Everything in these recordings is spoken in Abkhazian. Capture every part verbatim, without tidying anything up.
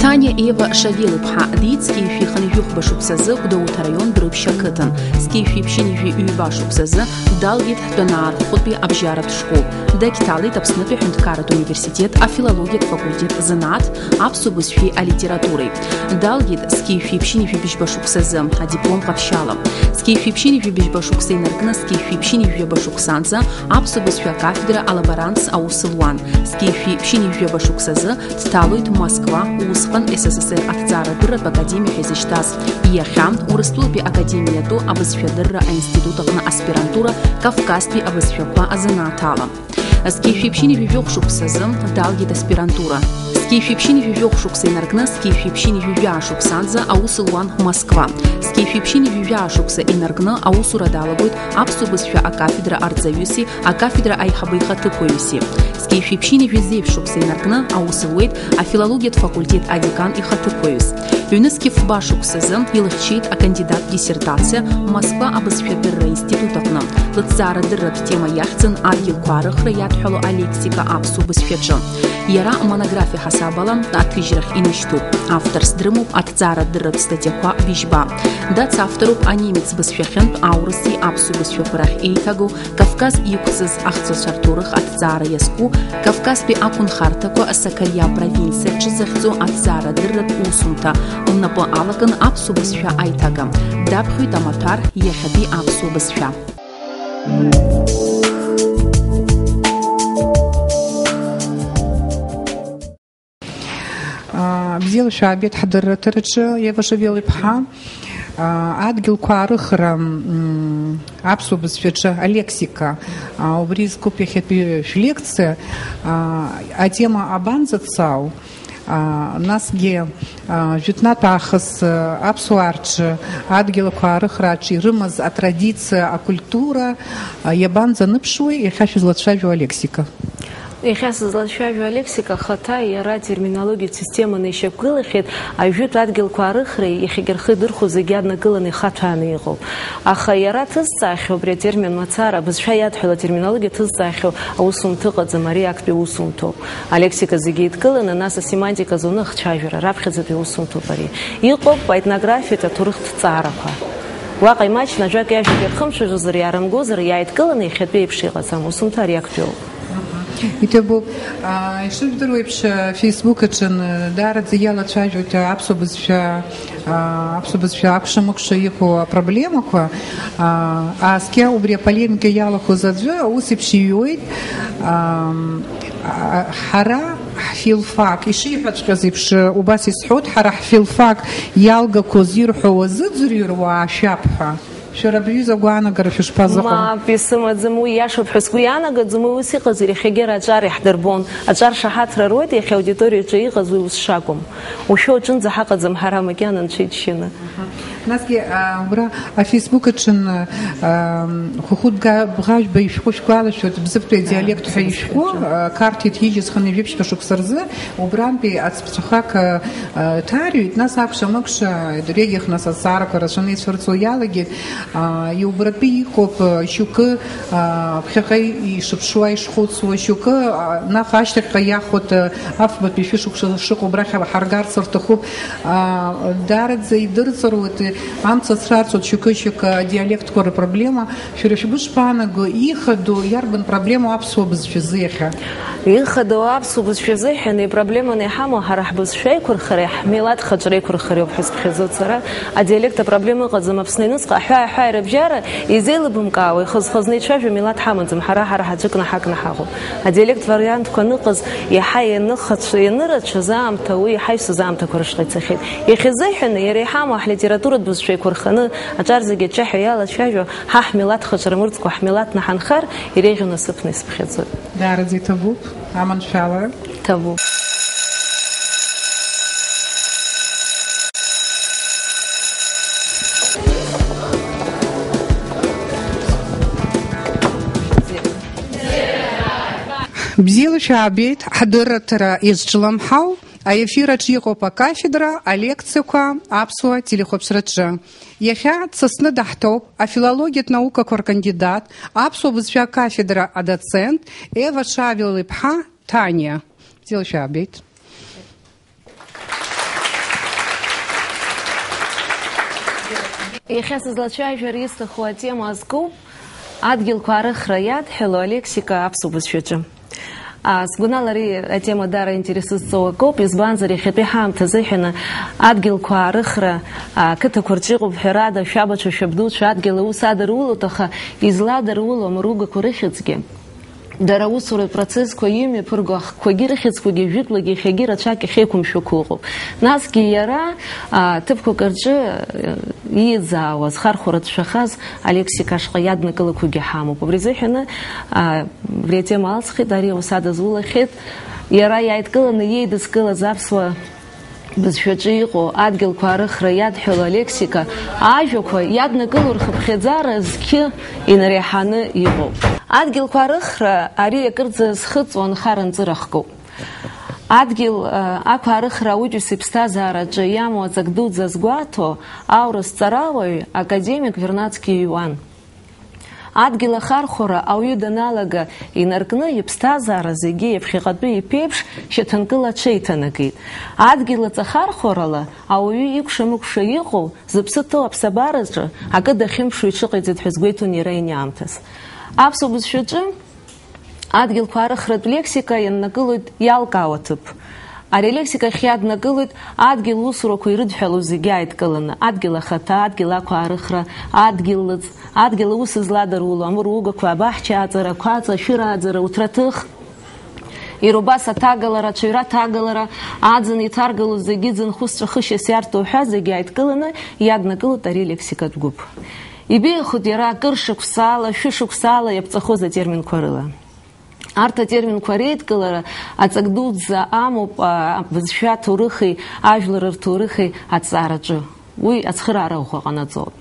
Ҭаниа Ева Шавел-иԥҳа диит зқьи жәшәи хынҩажәи хәба шықәсазы Гәдоуҭа араион Дәрыԥшь ақыҭан. Зқьи жәшәи ԥшьынҩажәи ҩба шықәсазы далгеит Ҳәтәанаа рхәытәи абжьаратә школ. Дагьҭалеит Аԥснытәи аҳәынҭқарратә университет афилологиатә факультет занааҭ аԥсуа бызшәеи алитературеи. Далгеит зқьи жәшәи ԥшьынҩажәи бжьба шықәсазы адиплом ҟаԥшьала. Зқьи жәшәи ԥшьынҩажәи бжьба шықәса инаркны зқьи жәшәи ԥшьынҩажәи жәаба шықәсанӡа аԥсуа бызшәа акафедра алаборантс аус луан. Зқьи жәшәи ԥшьынҩажәи жәаба шықәсазы дҭалоит Москва, усҟан С С С Р аҭҵаарадырратә академиа ҳәа изышьҭаз, иахьа Урыстәылатәи академиатәу абызшәадырра аинститут аҟны аспирантура Кавказтәи абызшәақәа азанааҭ ала. Зқьи жәшәи ԥшьынҩажәи жәохә шықәсазы далгеит аспирантура. Зқьи жәшәи ԥшьынҩажәи жәохә шықәса инаркны зқьи жәшәи ԥшьынҩажәи жәаа шықәсанӡа аус луан Москва. Зқьи жәшәи ԥшьынҩажәи жәаа шықәса инаркны аусура далагоит аԥсуа бызшәа акафедра арҵаҩыси акафедра аиҳабы ихаҭыԥуаҩыси. Зқьи жәшәи ԥшьынҩажәи зеижә шықәса инаркны аус луеит афилологиатә факультет адекан ихаҭыԥуаҩыс. Ҩнызқьи фба шықәсазы илыхьчеит акандидаттә диссертациа Москва абызшәадырра институт аҟны. Лыҭҵаарадырратә тема иахьӡын адгьылқәа арыхра иадҳәало алексика аԥсуа бызшәаҿы. Иара монографиа ҳасабала аҭыжьрахь инашьҭуп. Авторс дрымоуп аҭҵаарадырратә статиақәа быжьба. Дацавторуп анемец бызшәахьынтә аурыси аԥсуа бызшәақәа рахь еиҭагоу Кавказ иқәҵыз ахҵәацәа рҭоурых аҭҵаара иазку Кавказтәи ақәынхарҭақәа Сакариа провинциа ҿызахьӡу аҭҵаарадырратә усумҭа лнапы алакын аԥсуа бызшәа аиҭага. Даԥхьоит амаҭәар иахьатәи аԥсуа бызшәа. Бзиала шәаабеит ҳдырраҭараҿы, Ева Шавел-иԥҳа. Адгьылқәа арыхра, м, аԥсуа бызшәаҿы алексика, а, убри изкуп иахьатәи шәлекциа. А, атема абанӡаццау? А, насгьы, а, жәытәнатә аахыс, а, аԥсуаа рҿы адгьылқәа арыхраҿы ирымаз атрадициа, акультура, а, иабанӡаныԥшуеи иахьа шәызлацәажәо алексика? Иахьа сызлацәажәо алексика ахаҭа иара атерминологиатә системаны ишьақәгылахьеит, ажәытә адгьылқәа арыхреи иахьагьы рхы идырхәо зегьы аднакыланы ихаҭәааны иҟоуп. Аха иара ҭызҵаахьоу абри атермин мацара, абызшәа иадҳәало атерминологиа ҭызҵаахьоу аусумҭа ыҟаӡам, ари актәи усумҭоуп. Алексика зегьы еидкыланы, нас асемантика зоны ахцәажәара, раԥхьаӡатәи усумҭоуп ари. Иҟоуп аетнографиатә аҭоурыхтә ҭҵаарақәа. Уаҟа имаҷны ажәак иажәак ирхымшәажәозар, иаарымгозар, иааидкыланы иахьатәи еиԥш иҟаӡам, усумҭа ари актәиоуп. Иҭабуп. А, ишыжәдыруа еиԥш, а, Facebook аҿы, н-, даараӡа иалацәажәоит, а, аԥсуа бызшәа, а, аԥсуа бызшәа акәша-мыкәша иҟоу апроблемақәа. А, ааскьа убри аполемика иалахәыз аӡәы аус еиԥш иҩуеит. Ам, а, ҳара ҳфилфак, ишиҳәаҵәҟьаз еиԥш, убас исҳәоит, ҳара ҳфилфак иалгақәоз ирҳәо уазыӡырҩыр уаашәап ҳәа. Шәара бҩыза агәаанагара шәышԥазыҟоу? Мап, исымаӡам, уи иашоуп ҳәа сгәы иаанагаӡом, уи ус иҟазар иахьагьы ара аҿар иаҳдырбон. Аҿар шаҳаҭра руеит, иахьа аудиториаҿы иҟаз уи ус шакәым. Ушәо аҿынӡа ҳаҟаӡам ҳара макьана анцәа иџьшьаны. Аха, насгьы, а, убра афейсбук аҿы, а, хәыхәыт бга-, бӷажәба ишәҟәы шәгәалашәоит, бзыԥтәи адиалект ҳәа ишәҟәы, а, Қарҭ иҭижьыз хынҩажәи ԥшьба шықәса рзы, убрантәи ацԥхьаҟа, а, ҭарҩит, нас акәша-мыкәша, идырҩегьых нас азҵаарақәа рацәаны ицәырҵуа иалагеит. А, иубратәы иҟоуп, а, шьоукы, а, ԥхьаҟа ишыԥшуа, ишхәыцуа, шьоукы, а, наҟ ашьҭахьҟа иахәоит, а, афбатәи шәышықәса шыҟоу абрахь ҳаргарц рҭахуп. А, даараӡа идырҵаруеит, амца ацрарҵоит шьоукы-шьоукы адиалектқәа рпроблема. Шәара шәгәы шԥаанаго, ихадоу иарбан проблемоу аԥсуа бызшәазы иахьа? Ихадоу аԥсуа бызшәа азыҳәан ипроблеманы иҳамоу ҳара ҳбызшәа аиқәырхареи ҳмилаҭ хаҿра аиқәырхареи ауп ҳәа сыԥхьаӡоит сара. Адиалект апроблема ыҟаӡам Аԥсны аҩныҵҟа, аҳәаа-аҳәааи рыбжьара изеилыбымкаауа, ихыз-хызны ицәажәо милаҭ ҳамаӡам, ҳара ҳара ҳаҿык наҳак-наҳа ҳаҟоуп. Адиалект вариантқәа аныҟаз, иаҳа ианыхацә-, ианырацәаз аамҭа, уи иаҳа исыз аамҭақәа рышҟа ицахьеит. Иахьазыҳәаны, иара иҳамоу ҳлитературатә бызшәа еиқәырханы, аҿар зегьы аҿаҳәа иалацәажәо, ҳа ҳмилаҭ хаҿра мырӡкәа ҳмилаҭны ҳанхар, иреиӷьу насыԥны исыԥхьаӡоит. Даараӡа иҭабуп, аманшәалара. Иҭабуп. Бзиала шәаабеит, ҳдырраҭара иазҿлымҳау, аефир аҿы иҟоуп акафедра алекциақәа аԥсуа телехәаԥшраҿы. Иахьа дсасны даҳҭоуп афилологиатә наукақәа ркандидат, аԥсуа бызшәа акафедра адоцент Ева Шавел-иԥҳа Ҭаниа. Бзиала шәаабеит. Иахьа сызлацәажәар исҭаху атема азкуп адгьылқәа арыхра иадҳәалоу алексика аԥсуа бызшәаҿы. А, сгәанала, ари атема даара интересы зҵоу акоуп, избанзар, иахьатәи ҳаамҭа азыҳәаны адгьылқәа арыхра, а, ақыҭақәа рҿы иҟоуп, ҳәарада, шәабацәа, шәабдуцәа адгьыл аус адырулоит, аха изладыруло амыругақәа рыхьӡгьы, дара аусуратә процессқәа имҩаԥырго ахқәагьы рыхьӡқәагьы жәытәлагьы иахьагьы рацәак иахьеиқәымшәақәо ыҟоуп. Насгьы иара, а, ҭыԥқәак рҿы, а, ииӡаауаз, хархәара ҭшәахаз алексика ашҟа иаднакылақәогьы ҳамоуп. Убри азыҳәаны, а, убри атема алҵхит, ари ауасада зулахьеит. Иара иааидкыланы иеидызкылаз аԥсуа бызшәаҿы иҟоу адгьылқәа арыхра иадҳәалоу алексика, ажәақәа иаднакыло рхыԥхьаӡара зқьы инареиҳаны иҟоуп. Адгьылқәа арыхра ари акырӡа зхыҵуа нхара нҵыра хкуп. Адгьыл, э, ақәаарыхра ауаҩытәыҩса иԥсҭазаараҿы иамоу аҵак дуӡӡа згәаҭо аурыс ҵарауаҩ академик Вернадски иҩуан. Адгьыл ахархәара ауаҩы даналага инаркны, иԥсҭазаара зегьы иаԥхьаҟатәи иԥеиԥш шьаҭанкыла аҽеиҭанакит. Адгьыл аҵахархәарала ауаҩы икәша-мыкәша иҟоу, зыԥсы ҭоу аԥсабараҿы акы дахьымԥшуа иҽыҟаиҵеит ҳәа сгәеиҭон иара иани аамҭаз. Аԥсуа бызшәаҿы адгьылқәа арыхратә лексика ианнакылоит иалкаау аҭыԥ. Ари алексика ахь иаднакылоит адгьыл усурақәа ирыдҳәалоу зегьы ааидкыланы, адгьыл ахаҭа, адгьыл ақәаарыхра, адгьыл лыҵ, адгьыл аус зладыруло амыругақәа, абаҳча аҵара, ақәаҵа, ашәыра аӡара, уҭраҭых, иара убас аҭагалара, ацәаҩра аҭагалара, аӡын иҭаргалоз зегьы ӡынхәы зҵәахышьас иарҭо ҳәа зегьы ааидкыланы иаднакылоит ари алексикатә гәыԥ. Ибеиахоит иара акыр шықәсала, шәышықәсала иаԥҵахоз атерминқәа рыла. Арҭ атерминқәа реидкылара аҵак дуӡӡа амоуп, а, абызшәа аҭоурыхи ажәлар рҭоурыхи аҭҵаараҿы. Уи ацхыраара ӷәӷәа ҟанаҵоит.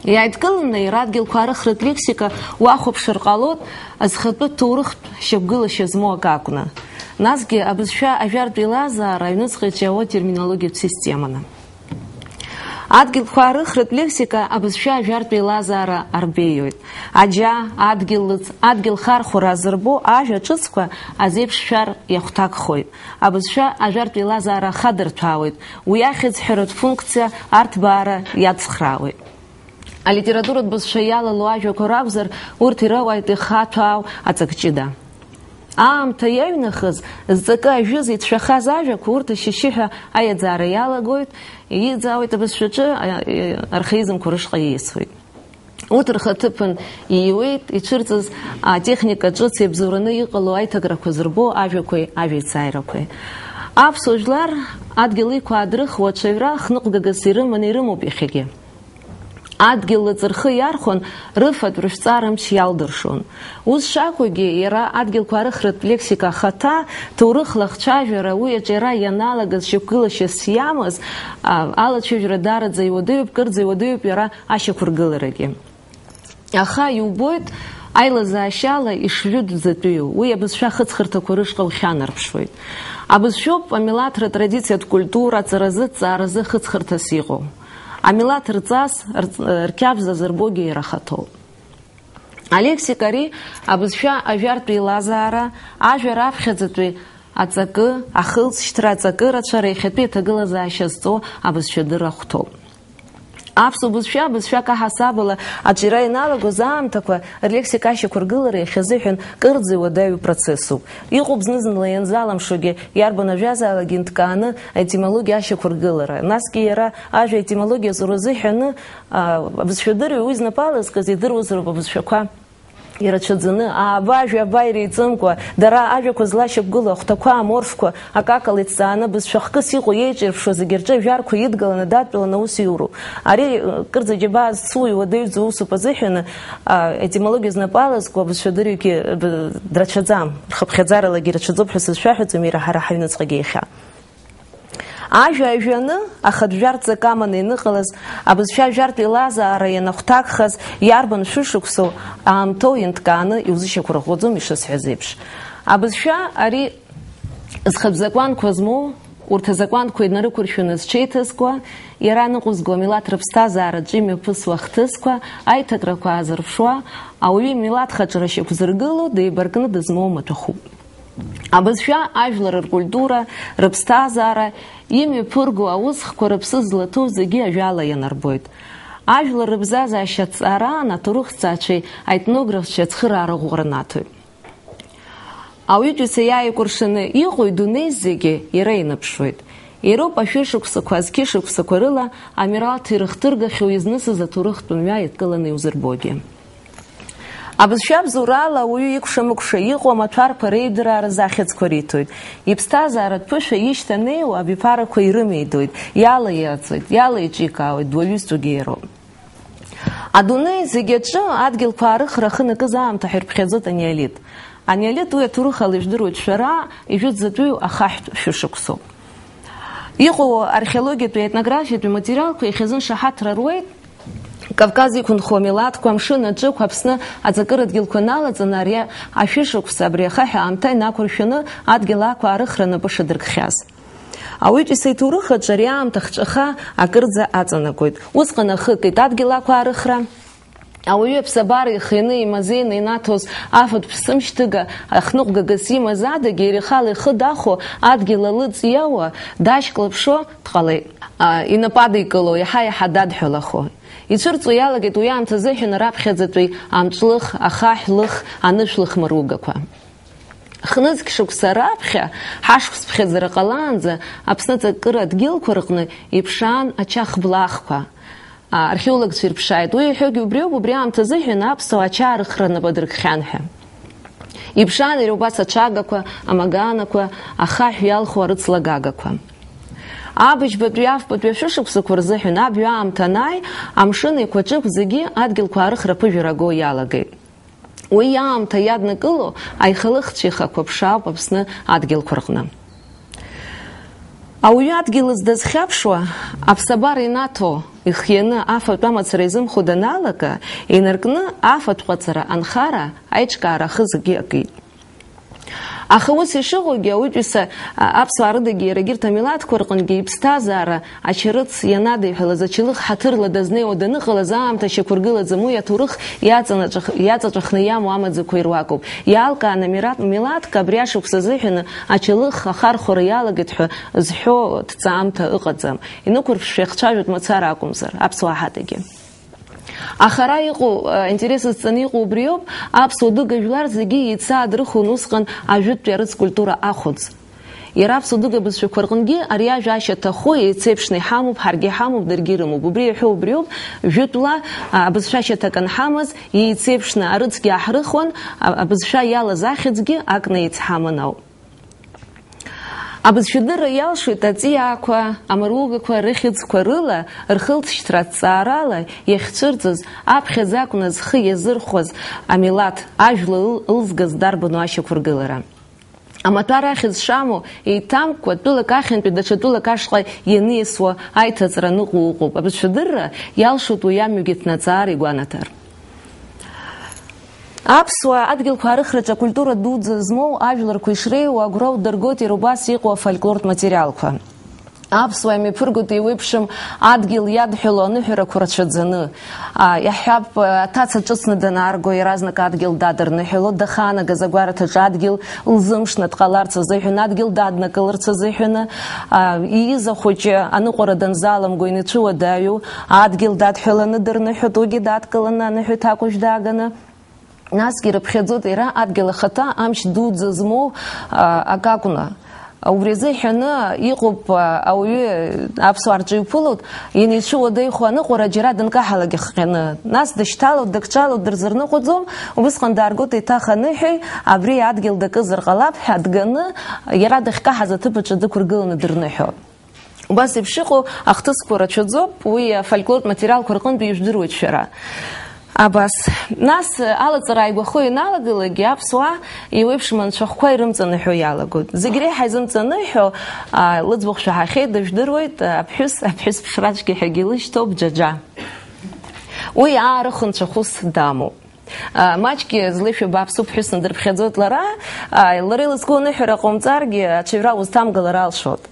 Иааидкыланы иара адгьылқәа арыхратә лексика уахәаԥшыр ҟалоит, азхатәы ҭоурыхтә шьақәгылашьа змоу акы акәны. Насгьы абызшәа ажәартә еилазаара аҩныҵҟа иҿиауа терминологиатә системаны. Адгьылқәа арыхратә лексика абызшәа ажәартә еилазаара арбеиоит. Аџьа, адгьыл лыҵ, адгьыл хархәара азырбо ажәа ҿыцқәа азеиԥшшәар иахәҭакхоит. Абызшәа ажәартә еилазаара ахадырҭәаауеит, уи ахьӡ ҳәаратә функциа арҭбаара иацхраауеит. Алитературатә бызшәа иалало ажәақәа ракәзар, урҭ ирауааит ихаҭәаау аҵак ҷыда. Аамҭа иаҩнахыз, зҵакы ажәыз, иҭшәахаз ажәақәа урҭ ашьшьыҳәа аиаӡаара иалагоит, ииӡаауеит абызшәаҿы, а, а, архаизмқәа рышҟа ииасуеит. Урҭ рхаҭыԥан ииуеит ицәырҵыз атехника ҿыц иабзоураны иҟало аиҭакрақәа зырбо ажәақәеи ажәеицааирақәеи. Аԥсуа жәлар адгьыл иқәаадрыхуа аҽаҩра хныҟәгагас ирыманы ирымоуп иахьагьы. Адгьыл лыҵ рхы иархәон, рыфатә рышәҵа рымч иалдыршон. Ус шакәугьы, иара адгьылқәа арыхратә лексика ахаҭа, ҭоурых лахцәажәара, уи аҿиара ианалагаз шьақәгылашьас иамаз, а, алацәажәара даараӡа иуадаҩуп, кырӡа иуадаҩуп иара ашьақәыргыларагьы. Аха иубоит, аилазаашьала ишжәытәӡатәиу, уи абызшәа ахыҵхырҭақәа рышҟа ухьанарԥшуеит. Абызшәоуп амилаҭ ртрадициатә культура аҵаразы, ҭҵааразы хыҵхырҭас иҟоу. Амилаҭ рҵас, рҵ-, рқьабз азырбогьы иара ахаҭоуп. Алексика ари абызшәа ажәартә еилазаара, ажәа раԥхьаӡатәи аҵакы, ахылҵшьҭра, аҵакы рацәара, иахьатәи аҭагылазаашьа зҵоу абызшәадырра ахәҭоуп. Аԥсуа бызшәа, абызшәак аҳасабала аҿиара ианалагоз аамҭақәа рлексика ашьақәыргылара иахьазыҳәан кырӡа иуадаҩу процессуп. Иҟоуп зны-зынла ианзалымшогьы, иарбан ажәазаалакгьы инҭкааны аетимологиа ашьақәыргылара. Насгьы иара ажәа аетимологиа зуразыҳәаны, а, абызшәадырҩы уи знапы алазкыз идыруазароуп абызшәақәа ирацәаӡаны, ааба ажәа аба иреиҵымкәа, дара ажәақәа злашьақәгылоу ахәҭақәа, аморфқәа, акакала иҭҵааны, бызшәа хкыс иҟоу иеиҿирԥшуа зегьы рҿы жәарқәа идгыланы, дадтәаланы аус иуроуп. Ари, э, кырӡа џьабаа зцу, иуадаҩӡоу усуп азыҳәаны, а, етимологиа знапы алазку абызшәадырҩгьы, э, б-, драцәаӡам, рхыԥхьаӡаралагьы ирацәаӡоуп ҳәа сызшәаҳәаӡом, иара ҳара ҳаҩныҵҟагьы иахьа. Ажәа ажәаны, ахатә жәартә ҵак аманы ианыҟалаз, абызшәа жәартә еилазаара ианахәҭакхаз, иарбан шәышықәсоу аамҭоу ианҭкааны иузышьақәырӷәӷәаӡом, ишысҳәаз еиԥш. Абызшәа ари зхатә закәанқәа змоу, урҭ азакәанқәа инарықәыршәаны зҽеиҭазкуа, иара аныҟәызго амилаҭ рыԥсҭазаараҿы имҩаԥысуа ахҭысқәа, аиҭакрақәа аазырԥшуа, ауаҩы имилаҭ хаҿра шьақәзыргыло, деибаркны дызмоу маҭәахәуп. Абызшәа, ажәлар ркультура, рыԥсҭазаара, имҩаԥырго аусхқәа рыԥсы злаҭоу зегьы ажәала ианарбоит. Ажәлар рыбзазаашьа аҭҵаараан аҭоурыхҭҵаацәеи аетнографцәеи ацхыраара ӷәӷәа рнаҭоит. Ауаҩытәыҩса иааикәыршаны иҟоу идунеи зегьы иара инаԥшуеит. Иароуп ашәышықәсақәа, азқьышықәсақәа рыла амилаҭ ирыхҭыргахьоу изнысыз аҭоурыхтә мҩа иадкыланы иузырбогьы. Абызшәа абзоурала ауаҩы икәша-мыкәша иҟоу амаҭәарқәа реидыраара захьӡқәа риҭоит. Иԥсҭазааратә ԥышәа ишьҭанеиуа абиԥарақәа ирымеидоит, иалаиаҵоит, иалаиҿикаауеит, дуаҩызтәугьы иароуп. Адунеи зегь аҿы адгьылқәа аарыхра ахы накыз аамҭа ҳәа ирыԥхьаӡоит анеолит. Анеолит уи аҭоурыхала ижәдыруеит шәара, ижәытәӡатәиу ахаҳәтә шәышықәсоуп. Иҟоу археологиатәи аетнографиатәи аматериалқәа иахьазын шаҳаҭра руеит, Кавказ иқәынхо амилаҭқәа, амшын аҿықә, Аԥсны аҵакыра дгьылқәа налаҵаны ари ашәышықәса, абри ахаҳә аамҭа инақәыршәаны адгьыл ақәа аарыхра напы шадыркхьаз. Ауаҩытәыҩса иҭоурых аҿы ари аамҭа хҿаха акырӡа аҵанакуеит. Усҟан ахы акит адгьыл ақәа аарыхра. Ауаҩы аԥсабара ихианы, имазеины инаҭоз афатә ԥсымшьҭыга, ахныҟәгагас имаз адагьы, иара ихала ихы дахәо, адгьыл алыҵ иауа, дашьклаԥшо дҟалеит. А, инапы адикыло, иаҳа-иаҳа дадҳәалахо. Ицәырҵуа иалагеит уи аамҭазыҳәан раԥхьаӡатәи амҿлых, ахаҳә лых, анышә лых мыругақәа. Хнызқь шықәса раԥхьа, ҳашықәс ԥхьаӡара ҟалаанӡа, Аԥсны аҵакыра адгьылқәа рҟны иԥшаан ачахблаахқәа. А, археологцәа ирԥшааит. Уи иҳәогьы убриоуп, убри аамҭазыҳәан аԥсуаа ачаарыхра напы адыркхьан ҳәа. Иԥшаан иара убас аҽагақәа, амагаанақәа, ахаҳә иалху арыцлагагақәа. Абыжьбатәи афбатәи ашәышықәсақәа рзыҳәан абҩа аамҭа анааи, амшын еиқәаҿықә зегьы адгьылқәа аарыхра аԥыжәара аго иалагеит. Уи аамҭа иаднакыло аихалыхцәа ихақәа ԥшаауп Аԥсны адгьылқәа рҟны. Ауаҩы адгьыл зда зхьаԥшуа, аԥсабара инаҭо, ихианы афатә амацара изымхо даналага, инаркны афатә ҟаҵара анхара аиҿкаара ахы зегьы акит. Аха ус ишыҟоугьы, ауаҩытәыҩса, а, аԥсуаа рыдагьы иара егьырҭ амилаҭқәа рҟынгьы иԥсҭазаара ачарыц ианадиҳәалаз, ачалых ҳаҭырла дазнеиуа даныҟалаз аамҭа шьақәыргылаӡам, уи аҭоурых иаҵанаҿах-, иаҵаҵәахны иамоу амаӡақәа ируакуп. Иалкааны мират-, милаҭк абри ашықәс азыҳәаны ачалых ахархәара иалагеит ҳәа зҳәо ҭҵаамҭа ыҟаӡам. Инықәырԥшшәа иахцәажәоит мацара акәымзар, аԥсуаа ҳадагьы. Аха ара иҟоу, э, интерес зҵаны иҟоу убриоуп, аԥсуа дыга жәлар зегьы еицаа дрыхон усҟан ажәытәтәи арыцкультура ахәыӡ. Иара аԥсуа дыга бызшәақәа рҟынгьы ари ажәа ашьаҭа хәы еицеиԥшны иҳамоуп, ҳаргьы иҳамоуп, даргьы ирымоуп. Убри иаҳәо убриоуп, жәытәла, а, абызшәа ашьаҭак анҳамаз, еицеиԥшны арыцгьы ааҳрыхуан, а, абызшәа иалаз ахьӡгьы акны еицҳаман ауп. Абызшәадырра иалшоит аҵиаақәа, амаругақәа рыхьӡқәа рыла, рхылҵшьҭра аҭҵаарала иахьцәырҵыз, аԥхьаӡа акәны зхы иазырхәаз амилаҭ, ажәла ыл-, ылзгаз дарбану ашьақәыргылара. Амаҭәар ахьӡ шамоу еиҭамкәа, тәылак ахьынтәи даҽа тәылак ашҟа ианиасуа аиҭаҵра ныҟәо ыҟоуп. Абызшәадырра иалшоит уи амҩагьы ҭнаҵаар, игәанаҭар. Аԥсуаа адгьылқәа арыхраҿы акультура дуӡӡа змоу ажәларқәа ишреиуоу агәра удыргоит иара убас иҟоу афольклортә материалқәа. Аԥсуаа имҩаԥыргоит еиуеиԥшым адгьыл иадҳәалоу аныҳәарақәа рацәаӡаны. А, иаҳҳәап, аҭаца ҿыцны данаарго, иаразнак адгьыл дадырныҳәало, дахаанагаз агәараҭаҿы адгьыл лзымшны дҟаларц азыҳәан, адгьыл даднакыларц азыҳәаны, а, ииз ахәыҷы аныҟәара данзаламго ианицәыуадаҩу, адгьыл дадҳәаланы дырныҳәоит, уигьы дадкыланы аныҳәа иҭакәажә дааганы. Насгьы ирыԥхьаӡоит иара адгьыл ахаҭа амч дуӡӡа змоу, а, акакәны. Убри азыҳәаны иҟоуп, а, ауаҩы аԥсуаа рҿы иуԥылоит, ианицәыуадаҩхо аныҟәара џьара дынкаҳалак ихҟьаны. Нас дышьҭалоит, дыкҿалоит, дырзырныҟәаӡом, убысҟан дааргоит еиҭах аныҳәаҩ, абри адгьыл дакызар ҟалап ҳәа дганы, иара дахькаҳаз аҭыԥ аҿы дықәыргыланы дырныҳәо. Убас еиԥш иҟоу ахҭысқәа рацәаӡоуп, уи афольклортә материалқәа рҟынтә ижәдыруеит шәара. Абас. Нас, алаҵара ааигәахо ианалагалакгьы, аԥсуаа еиуеиԥшым анцәахәқәа ирымҵаныҳәо иалагоит. Зегь реиҳа изымҵаныҳәо, а, лыӡбахә шәаҳахьеит, дыжәдыруеит, аԥҳәыс, аԥҳәыс ԥшрацәгьа ҳәагьы илышьҭоуп, џьаџьа. Уи аарыхынцәа хәыс дамоуп. А, маҷгьы злеишәа бааԥсуп ҳәысны дырԥхьаӡоит лара, а, лара илызку аныҳәара ҟаумҵаргьы, аҽаҩра узҭамгылар алшоит.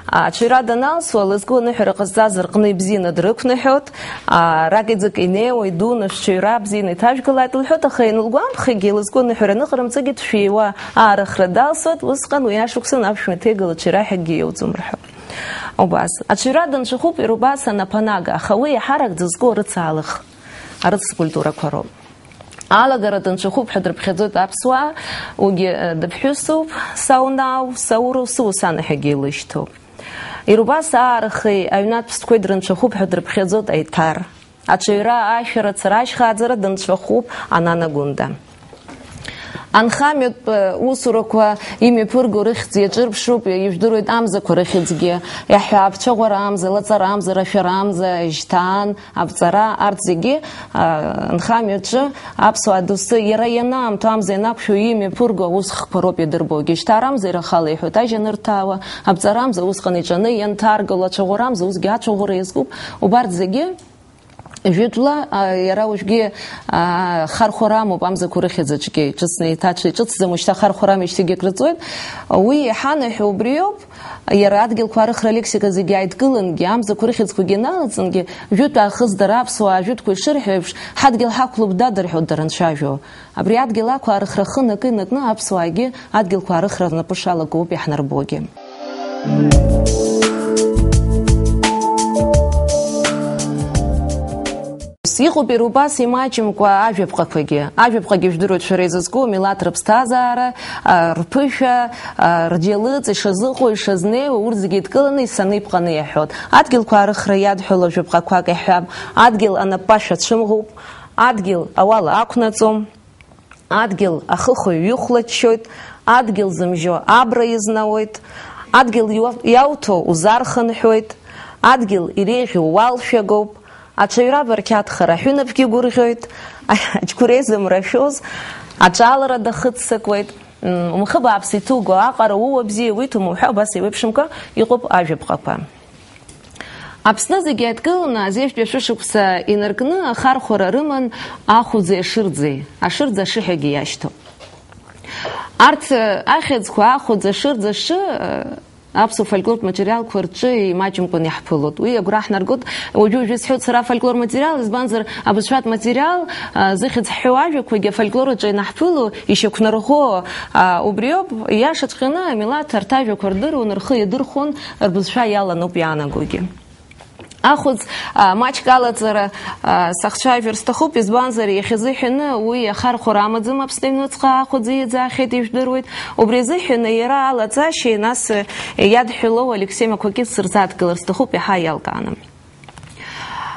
Аҽаҩра даналсуа, лызку аныҳәара ҟазҵаз рҟны ибзианы дрықәныҳәоит, а, ракиӡак инеиуа, идуны шәҽаҩра бзианы иҭажәгалааит лҳәоит, аха ианылгәамԥхагьы, лызку аныҳәара аныҟарымҵагьы дшәиуа аарыхра далсуеит, усҟан уи ашықәсан аԥшәма иҭеигала аҽаҩра ҳәакгьы иоуӡом рҳәоит. Убас. Аҽаҩра данцәахәуп иара убас анаԥанага, аха уи иаҳарак дызку арыцаалых, арыцкультурақәа роуп. Алагара данцәахәуп ҳәа дрыԥхьаӡоит аԥсуаа, уигьы, э, дыԥҳәысуп, саунау, сауру, сыус анаҳәагьы илышьҭоуп. Иара убас аарахеи аҩнатә ԥстәқәеи дрынцәахәуп ҳәа дрыԥхьаӡоит аиҭар. Аҽаҩра, ашәарыцара, ашьхааӡара данцәахәуп Анана Гәында. Анхамҩатә, э, усурақәа имҩаԥырго рыхьӡ иаҿырԥшуп, ижәдыруеит амзақәа рыхьӡгьы. Иаҳҳәап, абцәаӷәара амза, лаҵара амза, рашәара амза, жьҭаан, абҵара, арҭ зегьы, а, анхамҩаҿы аԥсуаа доусы иара ианаамҭоу амза ианақәшәо имҩаԥырго аусхқәа роуп идырбогьы. Жьҭаарамза ирахала иҳәоит ажьа анырҭаауа, абҵарамза усҟан иҿаны ианҭаргыло, ацәаӷәарамза усгьы ацәаӷәара иазкуп. Убарҭ зегьы Жәытәла, а, иара уажәгьы, а, хархәара амоуп амзақәа рыхьӡаҿгьы, ҿыцны еиҭаҽа иҿыцӡам, уажәшьҭа хархәара амышьҭагьы акрыҵуеит. Уи иҳанаҳәо убриоуп, иара адгьылқәа арыхра алексика зегьы ааидкылангьы, амзақәа рыхьӡқәагьы налаҵангьы, жәытә аахысдара аԥсуаа ажәытәқәа ишырҳәо еиԥш, ҳадгьыл ҳақәлоуп, дад, рҳәоит дара анцәажәо. Абри адгьыл ақәаарыхра ахы накы-инакны аԥсуаагьы адгьылқәа арыхра рнапы шалагоуп иаҳнарбогьы. Иҟоуп иара убас имаҷымкәа ажәаԥҟақәагьы. Ажәаԥҟагьы жәдыруеит шәара изызку, амилаҭ рыԥсҭазаара, а, рԥышәа, а, рџьалыҵ, ишазыҟоу, ишазнеиуа, урҭ зегьы еидкыланы исаныԥҟаны иаҳәоит. Адгьылқәа арыхра иадҳәало жәаԥҟақәак иаҳҳәап, адгьыл анаппашәа цәымӷуп, адгьыл ауала ақәнаҵом. Адгьыл ахыхәаҩ ихәлаччоит, адгьыл зымжьо абра изнауеит, адгьыл иуа-, иауҭо узархынҳәуеит, адгьыл иреиӷьу уалшәагоуп, аҽаҩра барқьаҭхар аҳәынаԥгьы гәырӷьоит, аџьқәреи зымра шәоз аҿалара дахыццакуеит, м, умхы бааԥс иҭуго аҟара ууа бзиа уиҭом уҳәа, убас еиуеиԥшымкәа иҟоуп ажәаԥҟақәа. Аԥсны зегьы адкыланы азеижәтәи ашәышықәса инаркны ахархәара рыман ахәӡеи ашырӡеи, ашырӡ ашыҳәагьы иашьҭоуп. Арҭ, э, ахьӡқәа ахәӡ, ашырӡ, ашы, э, аԥсуа фольклортә материалқәа рҿы имаҷымкәан иаҳԥылоит. Уи агәра ҳнаргоит, уажәы-уажәы исҳәоит сара афольклор материал, избанзар, абызшәатә материал, э, зыхьӡ ҳҳәо ажәақәагьы афольклор аҿы ианаҳԥыло, ишьақәнарӷәӷәо, э, убриоуп, ииашаҵәҟьаны амилаҭ арҭ ажәақәа рдыруан, рхы иадырхәон, рбызшәа иалануп иаанагогьы. Ахәыӡ, а, маҷк алаҵара, а, сахцәажәар сҭахуп, избанзар, иахьазыҳәаны уи ахархәара амаӡам, Аԥсны аҩныҵҟа ахәыӡ ииӡаахьеит, ижәдыруеит. Убри азыҳәаны иара алаҵашьеи, нас, э, иадҳәалоу Алексеи Мақәакьыц сырзадкылар сҭахуп, иаҳа иалкааны.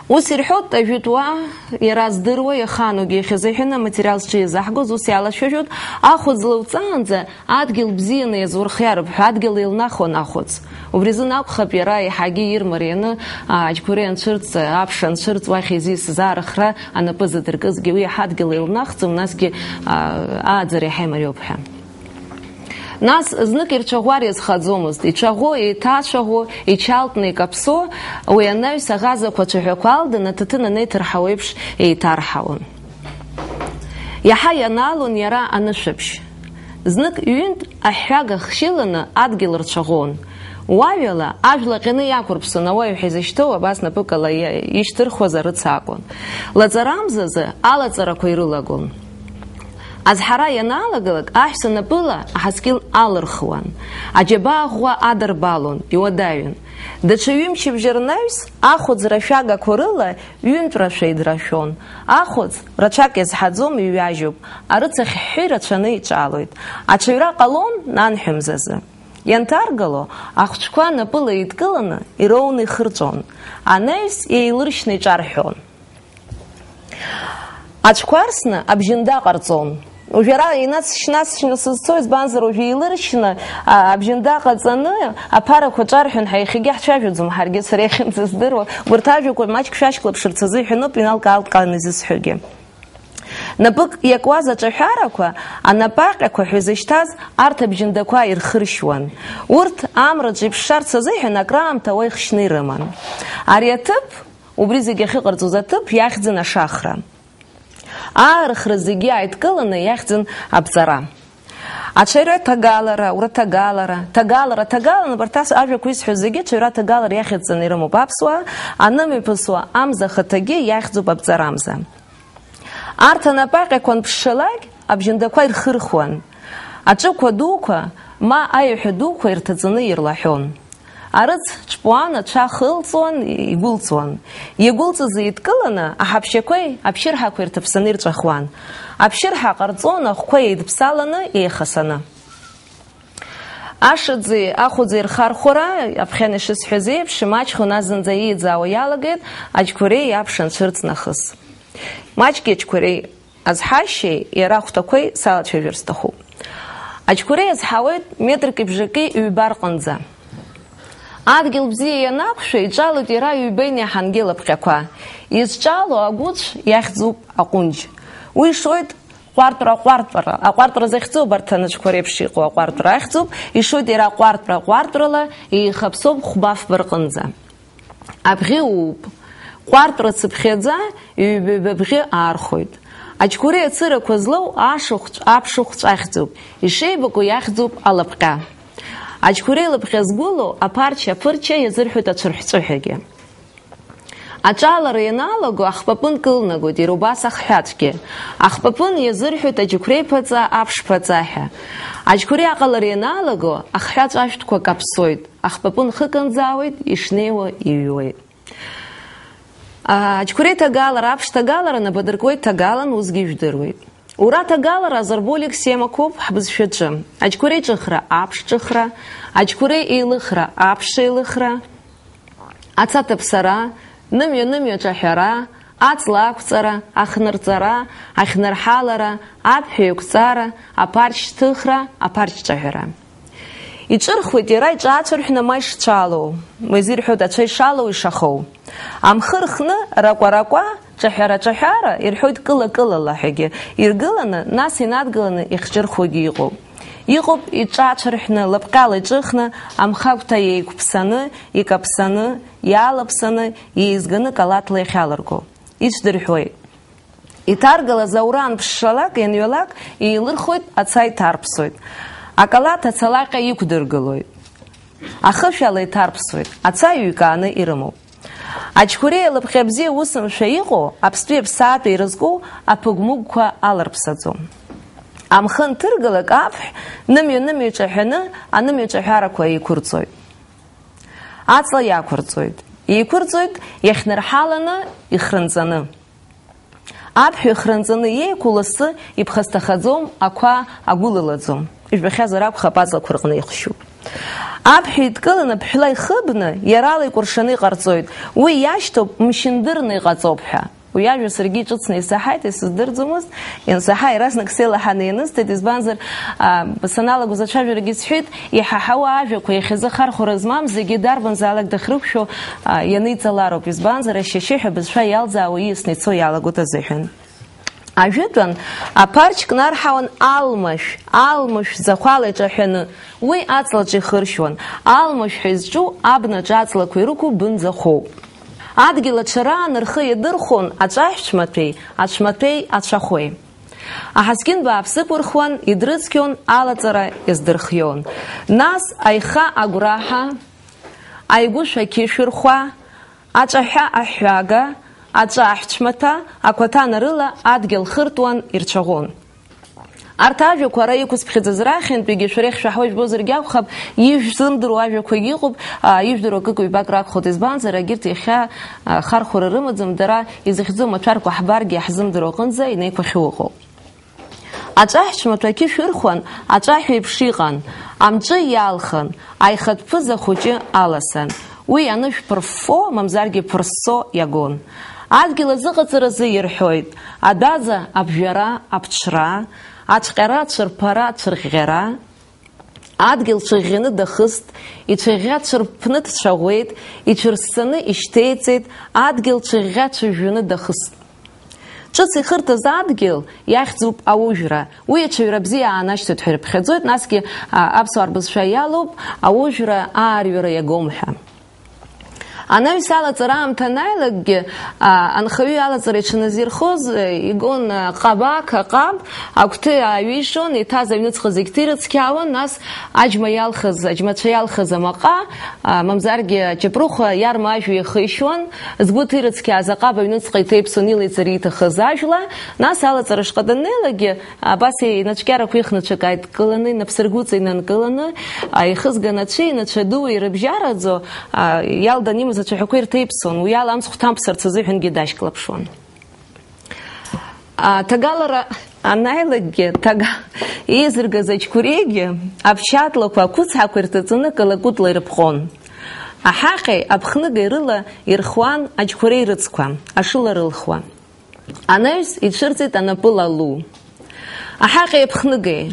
Ус ирҳәоит ажәытә уаа, иара здыруа, иахаанугьы иахьазыҳәаны аматериал зҿы иазаҳгоз ус иалацәажәоит, ахәыӡ лоуҵаанӡа адгьыл бзианы иазурхиароуп ҳәа адгьыл еилнахуан ахәыӡ. Убри азын акәхап иара еиҳагьы ирмарианы, а, аџьқәреи анцәырҵ, аԥш анцәырҵ, уахь изисыз арыхра анапы задыркызгьы, уи иаҳа адгьыл еилнахӡом, насгьы, а, ааӡара иаҳа имариоуп ҳәа. Нас знык ирцәаӷәар иазхаӡомызт, ицәаӷәо, еиҭацәаӷәо, ичалтны икаԥсо, уи анаҩс аӷазақәа ацәаҳәақәа алдын, аҭаҭын анеиҭарҳау еиԥш еиҭарҳауан. Иаҳа ианаалон иара анышәаԥшь. Знык ҩынтә аҳәҳәага хшьыланы адгьыл рцәаӷәон. Уаҩала ажәла ҟьаны иақәырԥсон, ауаҩ ҳәа изышьҭоу абас напыкала иа-, ишьҭырхуаз арыц акәын. Лаҵарамзазы алаҵарақәа ирылагон. Азҳара ианаалгалак, аҳәса напыла аҳаскьыл алырхуан. Аџьабаа ӷәӷәа адырбалон, иуадаҩын. Даҽа ҩымчыбжьа рнаҩс, ахәыӡ рашәагақәа рыла ҩынтә рашәа идрашәон. Ахәыӡ, рацәак иазҳаӡом, иҩажьуп, арыц ахьҳәҳәы рацәаны иҿалоит. Аҽаҩра ҟалон, нанҳәа мзазы. Ианҭаргало, ахәыҷқәа напыла еидкыланы, ироуны ихырҵәон. Анаҩс, еилыршьны иҿарҳәон. Аҽқәа арсны абжьында ҟарҵон. Уажә ара инацшь-нацшьны сызцо, избанзар, уажәы еилыршьны, а, абжьында ҟаҵаны аԥарақәа ҿарҳәон ҳәа иахьагьы ҳцәажәаӡом, ҳаргьы сара иахьынӡаздыруа. Убарҭ ажәақәа маҷк шәашьклаԥшырц азыҳәаноуп, иналкаалт ҟаланы изысҳәогьы. Напык иакуаз аҿаҳәарақәа, анапаҟьақәа ҳәа изышьҭаз, арҭ абжьындақәа ирхыршьуан. Урҭ амраҿ иԥшшарц азыҳәан акраамҭа уа ихшьны ирыман. Ари аҭыԥ, убри зегьы ахьыҟарҵоз аҭыԥ, иахьӡын ашахра. Аарыхра зегьы ааидкыланы иахьӡын абҵара. Аҽаҩра ҭагалара, ура ҭагалара, ҭагалара, ҭагалан, абарҭ ас-, ажәақәа исҳәо зегьы аҽаҩра ҭагалара иахьӡҵаны ирымоуп аԥсуаа, анымҩаԥысуа амза ахаҭагьы иахьӡуп абҵарамза. Арҭ анапаҟьақәа анԥшшалак, абжьындақәа ирхырхуан. Аҿықәа дуқәа, ма аиҳәа дуқәа ирҭаҵаны ирлаҳәон. Арыц ҿпуан, аҽа хылҵуан, игәылҵуан. Игәылҵыз еидкыланы, аҳаԥшьақәеи аԥшьырҳақәеи рҭаԥсаны ирҵәахуан. Аԥшьырҳа ҟарҵон ахәқәа еидԥсаланы, еихасаны. Ашаӡеи ахәаӡеи рхархәара, аԥхьан ишысҳәаз еиԥш, имаҷхон, нас зынӡа ииӡаауа иалагеит, аџьқәареи аԥш анцәырҵ нахыс. Маҷки аџьқәареи азҳашьеи иара ахәҭақәеи салацәажәар сҭахуп. Аџьқәареи азҳауеит метрки бжаки ҩба рҟынӡа. Адгьыл бзиа ианақәшәа, иҿалоит иара ҩба инеиҳангьы лапҟьақәа. Изҿало агәыцә иахьӡуп аҟәынџь. Уи шоит ҟәартәра, аҟәартәра, аҟәартәра захьӡу абарҭ анаџьқәа реиԥш иҟоу аҟәартәра ахьӡуп, ишоит иара ҟәартәра, ҟәартәрала еихаԥсоуп хәба-фба рҟынӡа. Абӷьы ууп. Ҟәартәра цыԥхьаӡа ҩба-ҩба абӷьы аархәоит. Аџьқәареи ацырақәа злоу ашыхәҵә, аԥшыхәҵә ахьӡуп, ишеибакәу иахьӡуп алапҟьа. Аџьқәареи лапҟьа згәылоу аԥарч аԥырча иазырҳәоит ацәырҳәцәыҳәагьы. Аҿалара ианалаго ахпапын кылнагоит, иара убас ахҳәаҵәгьы. Ахпапын иазырҳәоит аџьықәреи ԥаҵа, аԥш ԥаҵа ҳәа. Аџьқәареи аҟалара ианалаго ахҳәаҵә ашәҭқәа каԥсоит. Ахпапын хыканӡаауеит, ишнеиуа иҩуеит. Аџьқәреи ҭагалара, аԥш ҭагалара нап адыркуеит ҭагалан, усгьы ижәдыруеит. Ура ҭагалара азарболик семақәоуп ҳбызшәаҿы. Аџьқәреи ҿыхра, аԥш ҿыхра, аџьқәреи еилыхра, аԥш еилыхра, аца ҭаԥсара, нымҩа-нымҩа ҿаҳәара, аҵла ақәҵара, ахнырҵара, ахьнырҳалара, аԥҳә еиқәҵара, аԥарч ҭыхра, аԥарч ҿаҳәара. Иҿырхуеит иара иҿаацәырҳәны ма ишцәалоу, ма изирҳәоит ацәа ишалоу, ишахоу. Амхы рхны ракәа-ракәа, ҿаҳәара-ҿаҳәара ирҳәоит кыла-кылала ҳәагьы иргыланы, нас инадгыланы ихҿырхуагьы иҟоуп. Иҟоуп иҿаацәырҳәны, лапҟьала иҿыхны, амхы агәҭа еиқәԥсаны, икаԥсаны, иаалаԥсаны, еизганы калаҭла иахьалырго. Ицәдырҳәуеит. Иҭаргалаз аура анԥшшалак, ианҩалак, еилырхуеит, аца иҭарԥсоит. Акалаҭ ацалаҟьа иқәдыргылоит. Ахышә ала иҭарԥсоит, аца ҩкааны ирымоуп. Аџьқәреи алапҟьа бзиа усымшәа иҟоу, аԥстәи аԥсаатәи ирызку аԥыгә-мыгәқәа аларԥсаӡом. Амхы анҭыргалак аԥҳә нымҩа-нымҩа иҿаҳәаны анымҩа ҿаҳәарақәа еиқәырҵоит. Аҵла иақәырҵоит. Еиқәырҵоит иахьнырҳаланы, ихрынҵаны. Аԥҳә ихрынҵаны иеиқәу лассы иԥхасҭахаӡом, ақәа агәылалаӡом. Ижәбахьазар акәхап, аҵлақәа рҟны ихшьуп. Аԥҳә идкыланы ԥҳәла ихыбны, иарала икәыршаны иҟарҵоит. Уи иашьҭоуп, мшьындырны иҟаҵоуп ҳәа. Уи ажәа саргьы иҿыцны исаҳаит, исыздырӡомызт. Иансаҳа, иаразнак сеилаҳаны ианысҵеит, избанзар, а, саналагоз ацәажәарагьы сҳәеит, иҳаҳауа ажәақәа, иахьазы хархәара змам зегьы дарбанзаалак дахьрықәшәо, а, ианиҵалароуп, избанзар, ашьшьыҳәа абызшәа иалзаауа ииасны ицо иалагоит азыҳәан. Ажәытәан, аԥарч кнарҳауан алмашә, алмашә ӡахәала иҿаҳәаны, уи аҵлаҿы ихыршьуан, алмашә ҳәа изҿу абнаҿ аҵлақәа ирықәу бынӡахәоуп. Адгьыл аҽараан рхы иадырхәон аҿаҳәцә маҭәеи, ацәмаҭәеи, ацәахәеи. Аҳаскьын бааԥс ықәырхуан, идрыцқьон, алаҵара иаздырхион. Нас аиха агәраҳа, аигәышә ақьышә ырхәа, аҿаҳәа аҳәага, аҿаҳәцә маҭәа, ақәаҭана рыла адгьыл хыртуан, ирцәаӷәон. Арҭ ажәақәа ара иқәысԥхьаӡаз рахьынтәигьы шәара иахьшәаҳауа ижәбозаргьы акәхап, ижәзымдыруа ажәақәагьы ыҟоуп, а, ижәдыруа акык-ҩбак ракәхоит, избанзар, егьырҭ иахьа, а, хархәара рымаӡам, дара изыхьӡу амаҭәарқәа ҳбаргьы иаҳзымдыруа аҟынӡа инеиқәахьоу ыҟоуп. Аҿаҳәцә маҭәа ақьышә ырхәан, аҿаҳәа еиԥш иҟан, амҿы иалхын, аихатә ԥыза хәыҷы аласан. Уи анышә ԥырффо, мамзаргьы ԥырссо иагон. Адгьыл азыҟаҵаразы ирҳәоит, адәаӡа абжәара, аԥҽра, ацәҟьара, ацәырԥара, ацәырӷьӷьара. Адгьыл цәыӷьӷьаны дахыст, ицәыӷьӷьа цәырԥны дцәаӷәеит, ицәырссаны ишьҭеиҵеит, адгьыл цәыӷьӷьа цәыжәжәаны дахыст. Ҿыц ихырҭаз адгьыл иахьӡуп аужәра. Уи аҽаҩра бзиа аанашьҭуеит ҳәа ирыԥхьаӡоит, насгьы, а, аԥсуаа рбызшәа иалоуп, аужәра аарҩара иагом ҳәа. Анаҩс алаҵара аамҭа анааилакгьы, а, анхаҩы алаҵара иҽаназирхоз, э, игон, а, ҟабақ, аҟаб, агәҭы ааҩишон, иҭаз аҩныҵҟа зегь ҭирыцқьаауан, нас аџьма иалхыз, аџьмацәа иалхыз амаҟа, а, мамзаргьы аҷапрыхәа иарма ажәҩа ихишьуан, згәы ҭирыцқьааз аҟаб аҩныҵҟа иҭеиԥсон илеиҵар ииҭахыз ажәла, нас алаҵара шҟа даннеилакгьы, абас инацәкьарақәа ихнаҽак ааидкыланы, инапсыргәыҵа инанкыланы, а, ихызган ацәеи инацәа дуи ирыбжьараӡо, а, иалдан имаз ацәаҳәақәа ирҭеиԥсон, уи ала амцхә ҭамԥсарц азыҳәангьы дашьклаԥшуан. Аҭагалара анааилакгьы, ҭага еизыргаз аџьқәреигьы аԥшьаатлақәа ақәыцҳақәа ирҭаҵаны калакәытла ирыԥҟон. Аҳаҟьеи аԥхныгеи рыла ирхуан аџьқәреи рыцқәа, ашыла рылхуа. Анаҩс ицәырҵит анапыла лу. Аҳаҟьеи аԥхныгеи,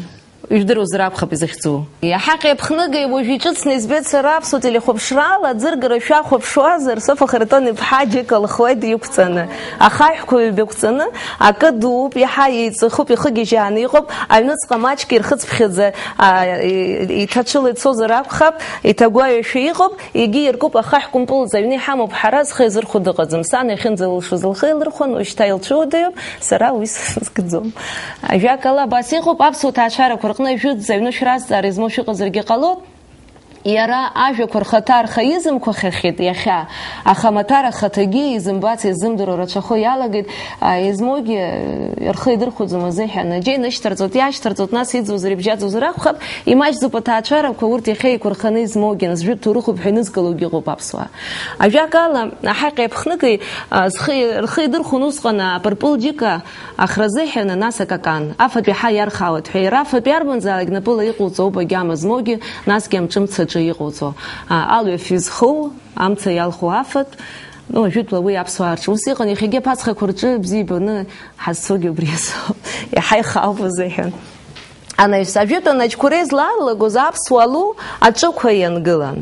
ижәдыруазар акәхап изыхьӡу. Аҳаҟьеи аԥхныгеи уажә иҿыцны избеит сара аԥсуа телехәаԥшрала, аӡыргара шәахәаԥшуазар, Софа Харитон-иԥҳа џьыка лхуеит иқәҵаны. Ахаҳәқәа ҩба ықәҵаны, акы дууп, иаҳа еиҵыхуп, ихы гьежьааны иҟоуп, аҩныҵҟа маҷк ирхыҵԥхьаӡа, а, и-, иҭаҽыла ицозар акәхап, иҭагәаҩашәа иҟоуп, егьи иркуп, ахаҳә кәымпылӡа аҩны иҳамоуп ҳара, зхы иазырхәо дыҟаӡам. Сан иахьынӡалылшоз лхы илырхәон, уажәшьҭа илцәыуадаҩуп, сара уи сызкӡом. Ажәакала, абас иҟоуп, аԥсуа ҭаацәарақәа рҟны ажәытәӡа аҩны шәразҵаара измоу шәыҟазаргьы ҟалоит. Иара ажәақәа рхаҭа рхаизымқәахьахьеит иахьа, аха амаҭәар ахаҭагьы изымбац, изымдыруа рацәахо иалагеит, а, измоугьы, э, рхы идырхәаӡом азыҳәан. Аџьа инышьҭарҵоит, иашьҭарҵоит, нас иӡуазар ибжьаӡуазар акәхап, имаҷӡоуп аҭаацәарақәа, урҭ иахьа еиқәырханы измоугьы, зжәытәу рыхәыԥҳәа инызкылогьы ыҟоуп аԥсуаа. Ажәакала, аҳаҟьеи аԥхныгеи, а, зхы, рхы идырхәон усҟан, а, апырпыл џьыка, ахра азыҳәан, нас акакан. Афатә иаҳа иархаауеит ҳәа, иара афатә иарбанзаалак напыла иҟоуҵо ауп агьама змоугьы, насгьы амҿы-мцаҿы иҟоуҵо. А, алҩа фҩы зхоу, амца иалху афатә, ну, ажәытәла уи аԥсуаа рҿы ус иҟан, иахьагьы аԥацхақәа рҿы бзиа ибаны ҳазцогьы убри азоуп. Иаҳа ихаауп азыҳәан. Анаҩс, ажәытәан аџьқәреи зларлагоз аԥсуа лу аҿықәа иангылан.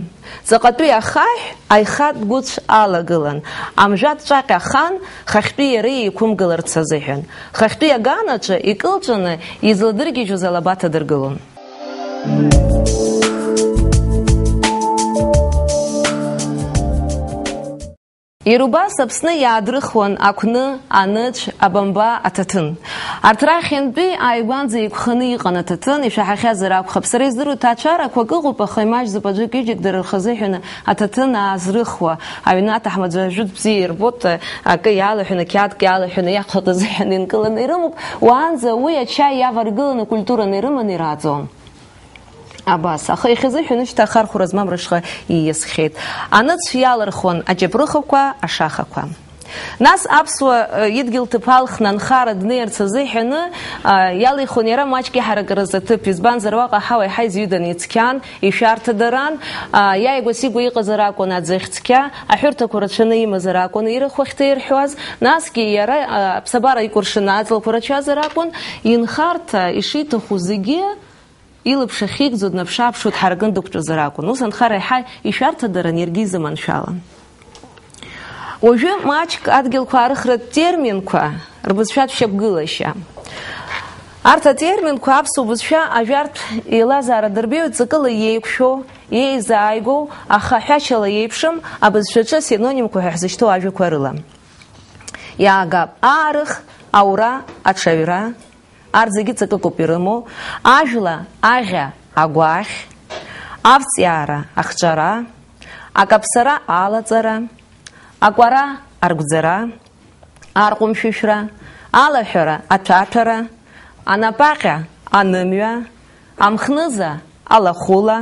Ҵаҟатәи ахаҳә аихатә гәыцә алагылан, амжәатә ҵәаҟьа ахан, хахьтәи иара еиқәымгыларц азыҳәан. Хахьтәи аганаҿы икылҵәаны изладыргьежьуаз алаба ҭадыргылон. Иара убас Аԥсны иаадрыхуан ақәны, анырцә, абамба, аҭаҭын. Арҭ рахьынтәи ааигәанӡа еиқәханы иҟан аҭаҭын, ишәаҳахьазар акәхап. Сара издыруа ҭаацәарақәак ыҟоуп, аха имаҷӡоуп аӡәык-ҩыџьак дара рхазыҳәаны аҭаҭын аазрыхуа. Аҩны аҭаҳмада жәытә бзиа ирбоит, акы иалаҳәаны, қьаадк иалаҳәаны иахәҭаз аҳәаны инкыланы ирымоуп. Уаанӡа уи ачаи иаваргыланы, культураны ирыманы ирааӡон. Абас, аха иахьазыҳәаны шьҭа ахархәара змам рышҟа ииасхьеит. Анырцә иалырхуан аҷапрыхақәа, ашахақәа. Нас аԥсуа, э, идгьыл ҭыԥ алхны анхара днеирц азыҳәаны, а, иалихуан иара маҷк иҳарагараз аҭыԥ, избанзар уаҟа аҳауа еиҳа изҩыданы ицқьан, ишәарҭадаран, а, иааигәа-сигәа иҟазар акәын аӡыхь цқьа, аҳәырҭақәа рацәаны имазар акәын ирахә ахьҭаирҳәуаз, насгьы иара, а, аԥсабара икәыршаны аҵлақәа рацәазар акәын, инхарҭа ишиҭаху зегьы илаԥш ахьигӡо днаԥш-ааԥшуа дҳаракны дықәтәазар акәын. Ус анхара еиҳа ишәарҭадаран, иаргьы изаманшәалан. Уажәы маҷк адгьылқәа аарыхратә терминқәа рбызшәатә шьақәгылашьа. Арҭ атерминқәа аԥсуа бызшәа ажәартә еилазаара дырбеиоу ҵакыла иеиқәшәо, иеизааигәоу, аха ҳәашьала иеиԥшым абызшәаҿы асинонимқәа ҳәа ҳзышьҭоу ажәақәа рыла. Иаагап аарых, аура, аҽаҩра, арҭ зегьы ҵакыкоуп ирымоу, ажәла, аӷьа, агәаӷь, авҵиаара, ахҿара, акаԥсара, алаҵара, акәара, аргәӡара, арҟәымшәышәра, алаҳәара, аҭәаҭәара, анапаҟьа, анымҩа, амхныза, алахәыла,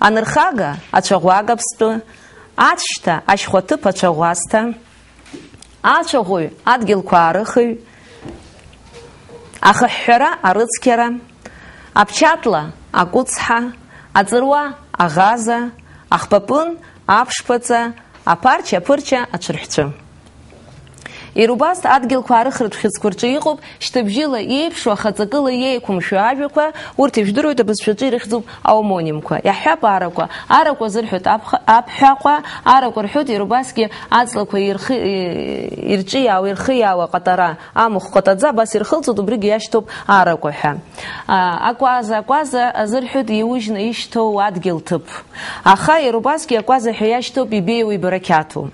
анырхага, ацәаӷәага ԥстәы, аҽшьҭа, ашьхәаҭыԥ, ацәаӷәасҭа, ацәаӷәаҩ, адгьылқәа аарыхыҩ, ахыҳәҳәара, арыцқьара, аԥчатла, акәыцҳа, аҵыруа, аӷаза, ахпапын, аԥшԥаҵа, аԥарч, аԥырча, аҽырҳәцәы. Иара убас адгьылқәа арыхратә хьыӡқәа рҿы иҟоуп шьҭыбжьыла иеиԥшу, аха ҵакыла иеиқәымшәо ажәақәа, урҭ ижәдыруеит абызшәаҿы ирыхьӡуп аомонимқәа. Иаҳҳәап, арақәа. Арақәа азырҳәоит аԥха-, аԥҳәаҟәа, арақәа рҳәоит иара убасгьы аҵлақәа ирхи-, ирҿиаау, ирхиаау аҟатара, амахә ҟатаӡа абас ирхылҵуеит, убригьы иашьҭоуп арақәа ҳәа. А, акәаза, акәаза азырҳәоит иужьны ишьҭоу адгьыл ҭыԥ. Аха иара убасгьы акәаза ҳәа иашьҭоуп ибеиоу ибарақьаҭу.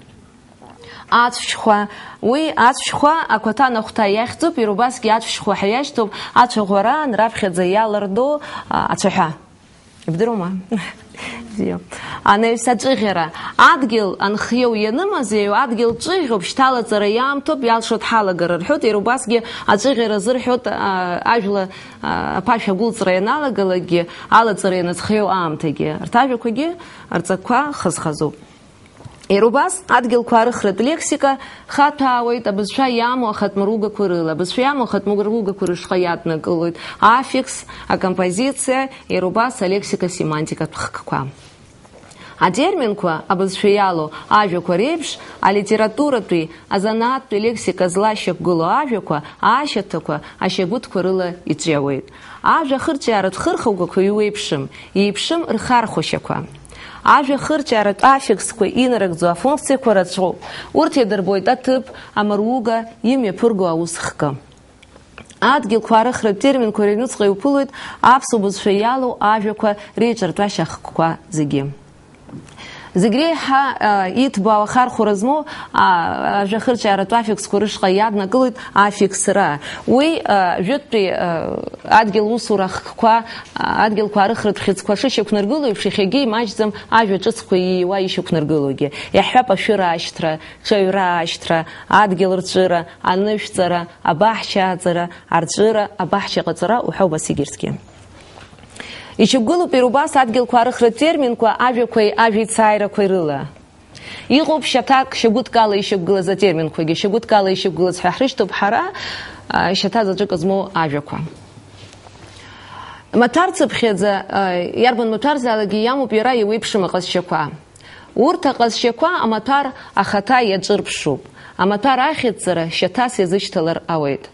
Ацәшьхәа, уи ацәшьхәа ақәаҭан ахәҭа иахьӡуп, иара убасгьы ацәшьхәа ҳәа иашьҭоуп ацәаӷәараан раԥхьаӡа иалырдо, а, ацәаҳәа. Ибдыруама? Бзиа. Анаҩс аҿыӷьара. Адгьыл анхиоу ианымазеиуа, адгьыл ҿыӷьуп, шьҭалаҵара иаамҭоуп, иалшо дҳалагар рҳәоит, иара убасгьы аҿыӷьара зырҳәоит, а, ажәла, а, аԥашә агәылҵра ианалагалакгьы, алаҵара ианазхиоу аамҭагьы. Арҭ ажәақәагьы рҵакқәа хаз-хазуп. Иара убас, адгьылқәа арыхратә лексика хаҭәаауеит абызшәа иамоу ахатә мыругақәа рыла. Абызшәа иамоу ахатә мыругақәа рышҟа иаднакылоит аффикс, акомпозициа, иара убас алексика-семантикатә хкқәа. Атерминқәа абызшәа иалоу ажәақәа реиԥш, алитературатәи, азанааҭтәи лексика злашьақәгылоу ажәақәа ашьаҭақәа, ашьагәыҭқәа рыла иҿиауеит. Ажәа ахырҿиааратә хырхәагақәа иуеиԥшым, иеиԥшым рхархәашьақәа. Ажәа ахырҿиааратә аффиксқәа инарыгӡо афункциақәа рацәоуп. Урҭ иадырбоит аҭыԥ, амыруга, имҩаԥырго аус хкы. Адгьылқәа арыхратә терминқәа рыҩнуҵҟа иуԥылоит аԥсуа бызшәа иалоу ажәақәа реиҿартәашьа ахкқәа зегьы. Зегь реиҳа, а, иҭбаау ахархәара змоу, а, ажәа ахырҿиааратә аффиксқәа рышҟа иаднакылоит аффиксра. Уи, а, жәытәтәи, а, адгьыл усура ахкқәа, а, адгьылқәа арыхратә хьыӡқәа шышьақәнаргыло еиԥш, иахьагьы имаҷӡам ажәа ҿыцқәа ииуа ишьақәнаргылогьы. Иаҳҳәап, ашәыра ашьҭра, ҽаҩра ашьҭра, адгьыл рҵәыра, анышәҵара, абаҳча аҵара, арҵәыра, абаҳча ҟаҵара уҳәа убас егьырҭгьы. Ишьақәгылоуп иара убас адгьылқәа арыхратә терминқәа ажәақәеи ажәеицааирақәеи рыла. Иҟоуп шьаҭак, шьагәыҭкала ишьақәгылаз атерминқәагьы, шьагәыҭкала ишьақәгылаз ҳәа ҳрышьҭоуп ҳара, а, шьаҭа заҵәык змоу ажәақәа. Амаҭәарцыԥхьаӡа, а, иарбан маҭәарзаалакгьы иамоуп иара иуеиԥшым аҟазшьақәа. Урҭ аҟазшьақәа амаҭәар ахаҭа иаҿырԥшуп. Амаҭәар ахьыҵҵара шьаҭас иазышьҭалар ауеит.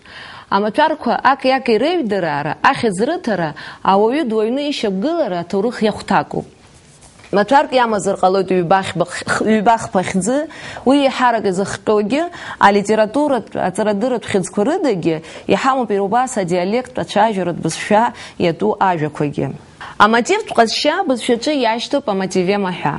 Амаҭәарқәа аки-аки реиҩдыраара, ахьӡ рыҭара, ауаҩы дуаҩны ишьақәгылара аҭоурых иахәҭакуп. Маҭәарк иамазар ҟалоит ҩба-хԥа-, ҩба-хԥа хьӡы, уи еиҳарак изыхҟьогьы, алитературатә, аҵарадырратә хьыӡқәа рыдагьы, иҳамоуп иара убас адиалект ацәажәаратә бызшәа иатәу ажәақәагьы. Амотивтә ҟазшьа абызшәаҿы иашьҭоуп амотивема ҳәа.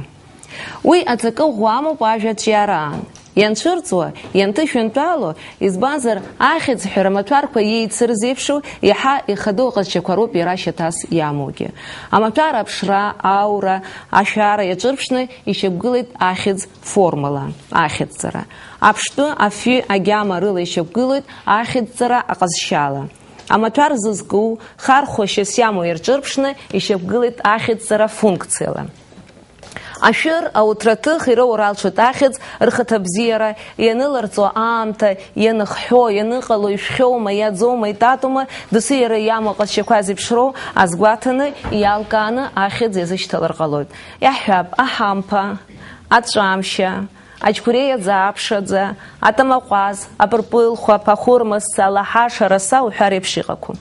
Уи аҵакы ӷәӷәа амоуп ажәа аҿиараан. Ианцәырҵуа, ианҭышәынтәало, избанзар, ахьӡ ҳәара амаҭәарқәа иеицырзеиԥшу, иаҳа ихадоу аҟазшьақәа роуп иара шьаҭас иамоугьы. Амаҭәар аԥшра, аура, ашәара иаҿырԥшны ишьақәгылеит ахьӡ формала, ахьӡҵара. Аԥштәы, афҩы, агьама рыла ишьақәгылоит ахьӡҵара аҟазшьала. Амаҭәар зызку, хархәашьас иамоу ирҿырԥшны ишьақәгылеит ахьӡҵара функциала. Ашәыр, ауҭраҭых ироур алшоит ахьӡ, рхаҭабзиара, ианыларҵо аамҭа, ианыхҳәо, ианыҟало, ишәхьоума, иаӡоума, итатоума, досу иара иамоу аҟазшьақәа зеиԥшроу азгәаҭаны, иалкааны ахьӡ иазышьҭалар ҟалоит. Иаҳҳәап, аҳамԥа, аҵәамшьа, аџьқәреи аӡааԥшаӡа, атамаҟәаз, апырпылхәаԥ, ахәырмасса, алаҳаша, араса уҳәа реиԥш иҟақәоу.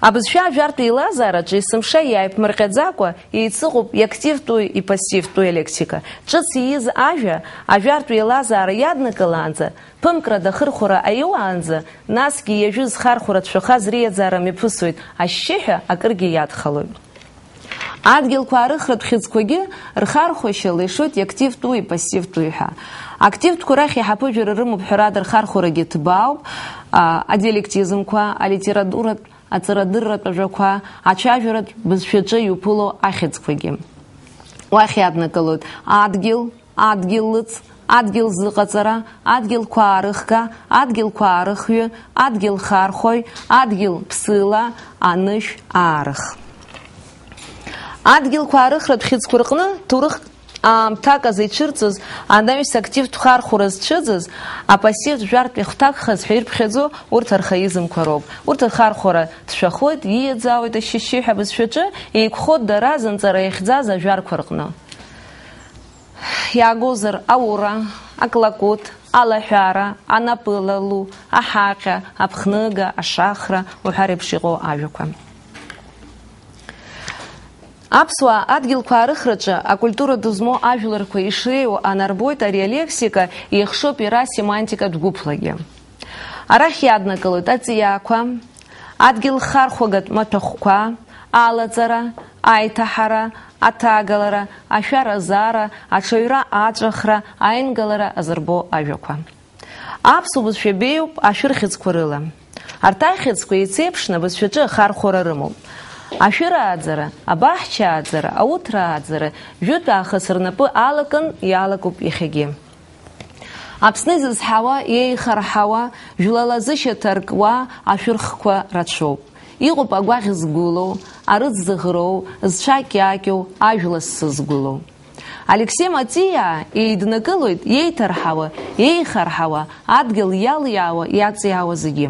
Абызшәа ажәартә еилазаараҿы есымша иааиԥмырҟьаӡакәа еицыҟоуп иактивтәуи ипассивтәуи алексика. Ҿыц ииз ажәа, ажәартә еилазаара иаднакылаанӡа, ԥымкрада ахырхәара аиуаанӡа, насгьы иажәыз хархәара ҭшәаха зреиаӡара мҩаԥысуеит, ашьшьыҳәа акыргьы иадхалоит. Адгьылқәа арыхратә хьыӡқәагьы рхархәашьала ишоит иактивтәуи ипассивтәуи ҳәа. Активтәқәа рахь иаҳа аԥыжәара рымоуп ҳәарада, рхархәарагьы ҭбаауп, а, адиалектизмқәа, алитературатә, аҵарадырратә ажәақәа, ацәажәаратә бызшәаҿы иуԥыло ахьӡқәагьы. Уахь иаднакылоит адгьыл, адгьыл лыҵ, адгьыл зыҟаҵара, адгьыл қәаарыхга, адгьыл қәаарыхҩы, адгьыл хархәаҩ, адгьыл ԥсыла, анышә аарых. Адгьыл қәаарыхратә хьыӡқәа рҟны ҭоурых аамҭак азы ицәырҵыз, анаҩс активтә хархәара зцәыӡыз, апассивтә жәартә ихәҭакхаз ҳәа ирԥхьаӡо урҭ архаизмқәа роуп. Урҭ рхархәара ҭшәахоит, ииаӡаауеит ашьшьыҳәа бызшәаҿы, еиқәхоит дара зынҵара иахьӡаз ажәарқәа рҟны. Иаагозар, аура, аклакәыт, алаҳәара, анапылалу, аҳаҟьа, аԥхныга, ашахра уҳәа реиԥш иҟоу ажәақәа. Аԥсуаа адгьылқәа аарыхраҿы акультура ду змоу ажәларқәа ишреиуоу анарбоит ари алексика, еихшоуп иара асемантикатә гәыԥлагьы. Арахь иаднакылоит аҵиаақәа, адгьыл хархәагатә маҭәахәқәа, алаҵара, аиҭаҳара, аҭагалара, ашәаразара, аҽаҩра аҵәахра, аингалара азырбо ажәақәа. Аԥсуа бызшәа беиоуп ашәырхьыӡқәа рыла. Арҭ ахьӡқәа еицеиԥшны абызшәаҿы ахархәара рымоуп. Ашәырааӡара, абаҳчааӡара, ауҭрааӡара, жәытә аахыс рнапы алакын, иалакуп иахьагьы. Аԥсны изызҳауа, еихарҳауа, жәлала зышьаҭа ркуа ашәырхқәа рацәоуп. Иҟоуп агәаӷь згәылоу, арыӡ зыӷроу, зцәа кьакьоу, ажәла ссы згәылоу. Алексем Аҵиаа еиднакылоит еиҭарҳауа, еихарҳауа, адгьыл иалиаауа, иаҵиаауа зегьы.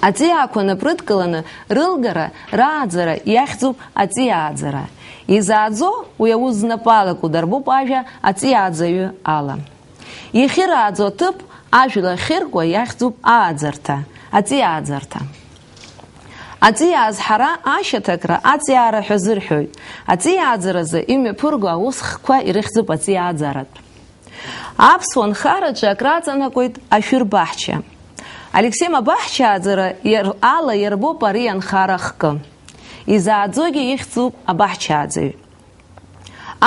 Аҵиаақәа напрыдкыланы рылгара, рааӡара иахьӡуп аҵиааӡара. Изааӡо, уи аус знапы алаку дарбоуп ажәа аҵиааӡаҩы ала. Иахьырааӡо аҭыԥ, ажәла ахьыркуа иахьӡуп ааӡарҭа, аҵиааӡарҭа. Аҵиаа азҳара, ашьаҭакра, аҵиаара ҳәа зырҳәоит. Аҵиааӡаразы имҩаԥырго аусхкқәа ирыхьӡуп аҵиааӡаратә. Аԥсуа нхараҿы акраҵанакуеит ашәыр баҳча. Алексем абаҳчааӡара иар-, ала иарбоуп ари анхара ахкы. Изааӡогьы ихьӡуп абаҳчааӡаҩ.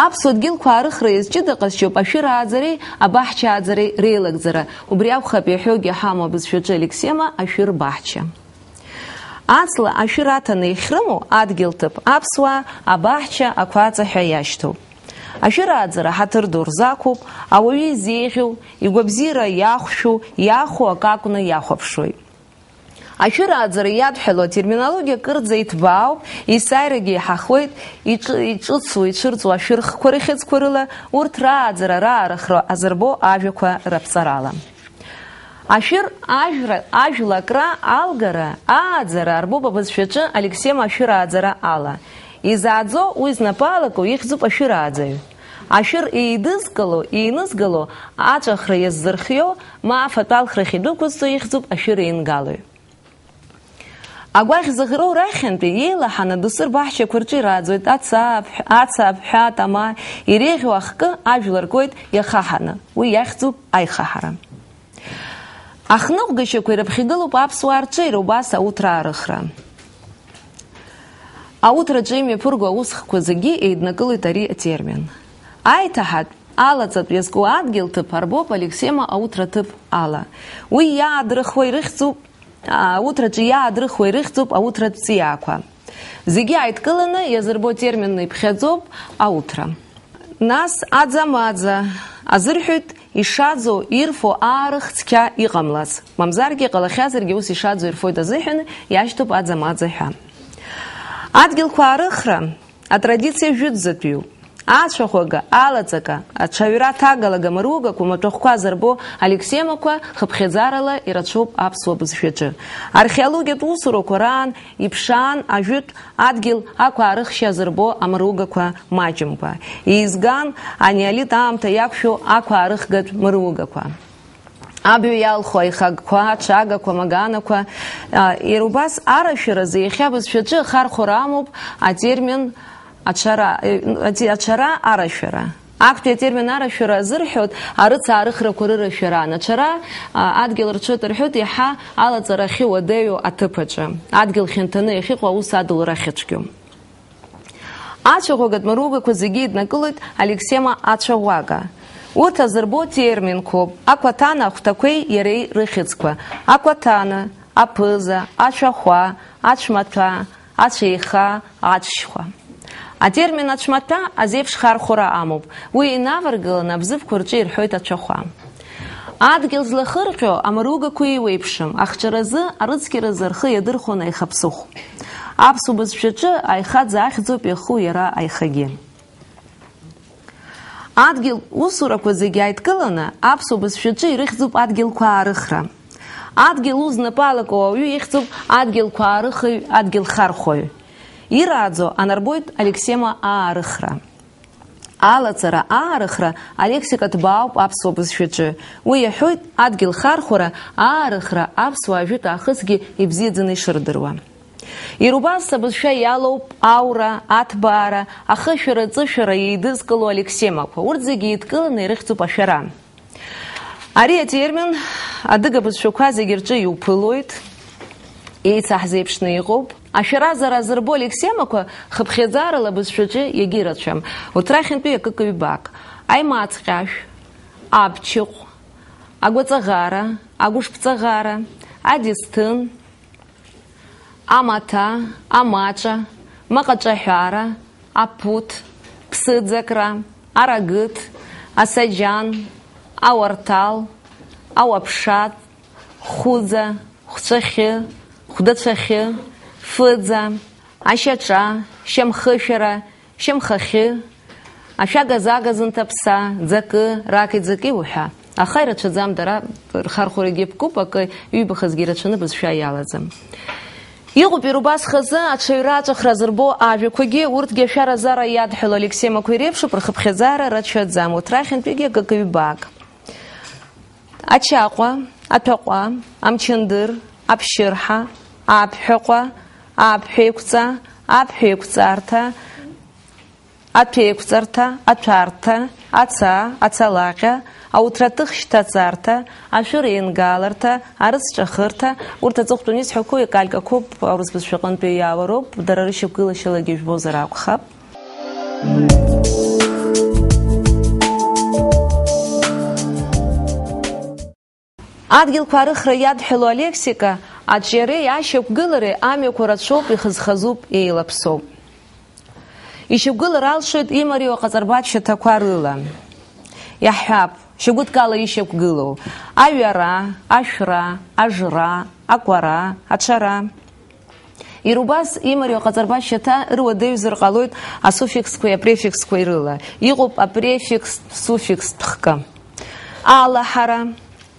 Аԥсуа дгьылқәа аарыхра иазҷыда ҟазшьоуп ашәырааӡареи абаҳчааӡареи реилагӡара, убри акәхап иаҳәогьы ҳамоу абызшәаҿы Алексема ашәыр баҳча. Аҵла ашәыр аҭаны иахьрымоу адгьыл ҭыԥ аԥсуаа абаҳча, ақәаҵа ҳәа иашьҭоуп. Ашәырааӡара ҳаҭыр ду рзақәуп, ауаҩы изеиӷьу, игәабзиара иахәшәу, иахәо акы акәны иахәаԥшуеит. Ашәырааӡара иадҳәалоу атерминологиа кырӡа иҭбаауп, есааирагьы иҳахуеит, иҿы-, иҿыцу, ицәырҵуа ашәырхқәа рыхьӡқәа рыла, урҭ рааӡара, раарыхра азырбо ажәақәа раԥҵарала. Ашәыр ажәра, ажәла акра алгара, ааӡара арбоуп абызшәаҿы Алексем ашәырааӡара ала. Изааӡо, уи знапы алаку ихьӡуп ашәырааӡаҩ. Ашәыр еидызкыло, еинызгало, аҵәахра иаззырхио, ма афатә алхрахь идәықәызҵо ихьӡуп ашәыр еингалаҩ. Агәаӷь зыӷроу рахьынтәи иеилаҳаны доусы рбаҳчақәа рҿы ирааӡоит аца, аԥҳә-, аца, аԥҳәа, атама, иреиӷьу ахкы ажәлар ркуеит иахаҳаны, уи иахьӡуп аихаҳара. Ахныҟәгашьақәа ирыԥхьагылоуп аԥсуаа рҿы иара убас ауҭра аарыхра. Ауҭраҿы имҩаԥырго аусхқәа зегьы еиднакылоит ари атермин. Аиҭаҳатә, алаҵатә иазку адгьыл ҭыԥ арбоуп Алексема ауҭра ҭыԥ ала. Уи иаадрыхуа ирыхьӡуп, ауҭраҿы иаадрыхуа ирыхьӡуп ауҭратә ҵиаақәа. Зегьы ааидкыланы иазырбо терминны иԥхьаӡоуп ауҭра. Нас аӡа-маӡа азырҳәоит ишаӡоу, ирфо аарых цқьа иҟамлац. Мамзаргьы, иҟалахьазаргьы ус ишаӡоу ирфоит азыҳәан иашьҭоуп аӡа-маӡа ҳәа. Адгьылқәа аарыхра атрадициа жәытәӡатәиуп. Ацәаӷәага, алаҵака, аҽаҩра аҭагалага мыругақәа, маҭәахәқәа зырбо алексемақәа хыԥхьаӡарала ирацәоуп аԥсуа бызшәаҿы. Археологиатә усурақәа раан иԥшаан ажәытә адгьыл ақәаарыхшьа зырбо амыругақәа маҷымкәа. Еизган анеолит аамҭа иақәшәо ақәаарыхгатә мыругақәа. Абаҩ иалху аихагқәа, аҽагақәа, амаганақәа, а, иара убас арашәаразы иахьа абызшәаҿы ахархәара амоуп атермин аҽара, э, ати-, аҽара арашәара. Актәи атермин арашәара азырҳәоит арыцаарыхрақәа рырашәара, анаҽара, а, адгьыл рҽыҭарҳәоит иаҳа алаҵара ахьуадаҩу аҭыԥ аҿы, адгьыл хьанҭаны иахьыҟоу аус адулара ахьыцәгьоу. Ацәаӷәагатә мыругақәа зегьы иднакылоит алексема ацәаӷәага. Урҭ азырбо терминқәоуп, акәаҭана ахәҭақәеи иареи рыхьӡқәа, акәаҭана, аԥыза, ацәахәа, ацәмаҭәа, ацәеиха, ацәшьхәа. Атермин ацәмаҭәа азеиԥш хархәара амоуп, уи инаваргыланы абзыԥқәа рҿы ирҳәоит ацәахәа. Адгьыл злахырҟьо амаругақәа еиуеиԥшым, ахҿаразы, арыцқьаразы рхы иадырхәон аихаԥсыхә. Аԥсуа бызшәаҿы аихаӡа ахьӡуп иаху иара аихагьы. Адгьыл усурақәа зегьы ааидкыланы, аԥсуа бызшәаҿы ирыхьӡуп адгьылқәа аарыхра. Адгьыл узнапы алаку ауаҩы ихьӡуп адгьылқәа аарыхыҩ, адгьылхархәаҩ. Ирааӡо анарбоит алексема аарыхра. алаҵара, аарыхра алексикатә баауп аԥсуа бызшәаҿы. Уи иаҳәоит адгьыл хархәара, аарыхра аԥсуаа жәытә аахысгьы ибзиаӡаны ишырдыруа. Иара убас абызшәа иалоуп аура, аҭбаара, ахышәара, аҵышәара еидызкыло алексемақәа. Урҭ зегьы еидкыланы ирыхьӡуп ашәара. Ари атермин адыга бызшәақәа зегьы рҿы иуԥылоит, еицаҳзеиԥшны иҟоуп. Ашәаразара азырбо алексемақәа хыԥхьаӡарала абызшәаҿы иагьырацәам. Урҭ рахьынтәи акык-ҩбак: аимаҵҟьашә, абчыҟә, агәаҵаӷара, агәышԥҵаӷара, адисҭын, амаҭа, амаҿа, маҟаҿаҳәара, аԥуҭ, ԥсыӡакра, арагыҭ, асаџьан, ауарҭал, ауаԥшаҭ, хәыӡа, хәцәахьы, хәдацәахьы, фыӡа, ашьаҿа, шьамхышәара, шьамхахьы, ашәага-зага зынҭаԥса, ӡакы, рак-иӡаки уҳәа. Аха ирацәаӡам дара, рхархәарагьы ԥкуп, акы ҩбахазгьы ирацәаны бызшәа иалаӡам. Иҟоуп иара убас хазы аҽаҩра аҵәахра зырбо ажәақәагьы, урҭгьы ашәаразара иадҳәало алексемақәа иреиԥшуп, рхыԥхьаӡара рацәаӡам, урҭ рахьынтәигьы акык-ҩбак. Ачаҟәа, аҭәаҟәа, амчындыр, аԥшьырҳа, аԥҳәаҟәа, аԥҳәеиқәҵа, аԥҳәеиқәҵарҭа, аҭәеиқәҵарҭа, аҭәарҭа, аца, ацалаҟьа, ауҭраҭых шьҭаҵарҭа, ашәыр еингаларҭа, арыцҿахырҭа, урҭ аҵыхәтәаны исҳәақәо икалькақәоуп аурыс бызшәаҟынтәи иаауа роуп, дара рышьақәгылашьалагьы ижәбозар акәхап. Адгьылқәа арыхра иадҳәало алексика аҿиареи ашьақәгылареи амҩақәа рацәоуп, ихызхазуп, еилаԥсоуп. Ишьақәгылар алшоит имариоу аҟаҵарбатә шьаҭақәа рыла. Иаҳҳәап, шьагәыҭкала ишьақәгылоу: аҩара, ашәра, ажра, акәара, аҽара. Иара убас имариоу аҟаҵарбатә шьаҭа руадаҩзар ҟалоит асуффиксқәеи апрефиксқәеи рыла. Иҟоуп апрефикстә суффикстә хкы. Алаҳара,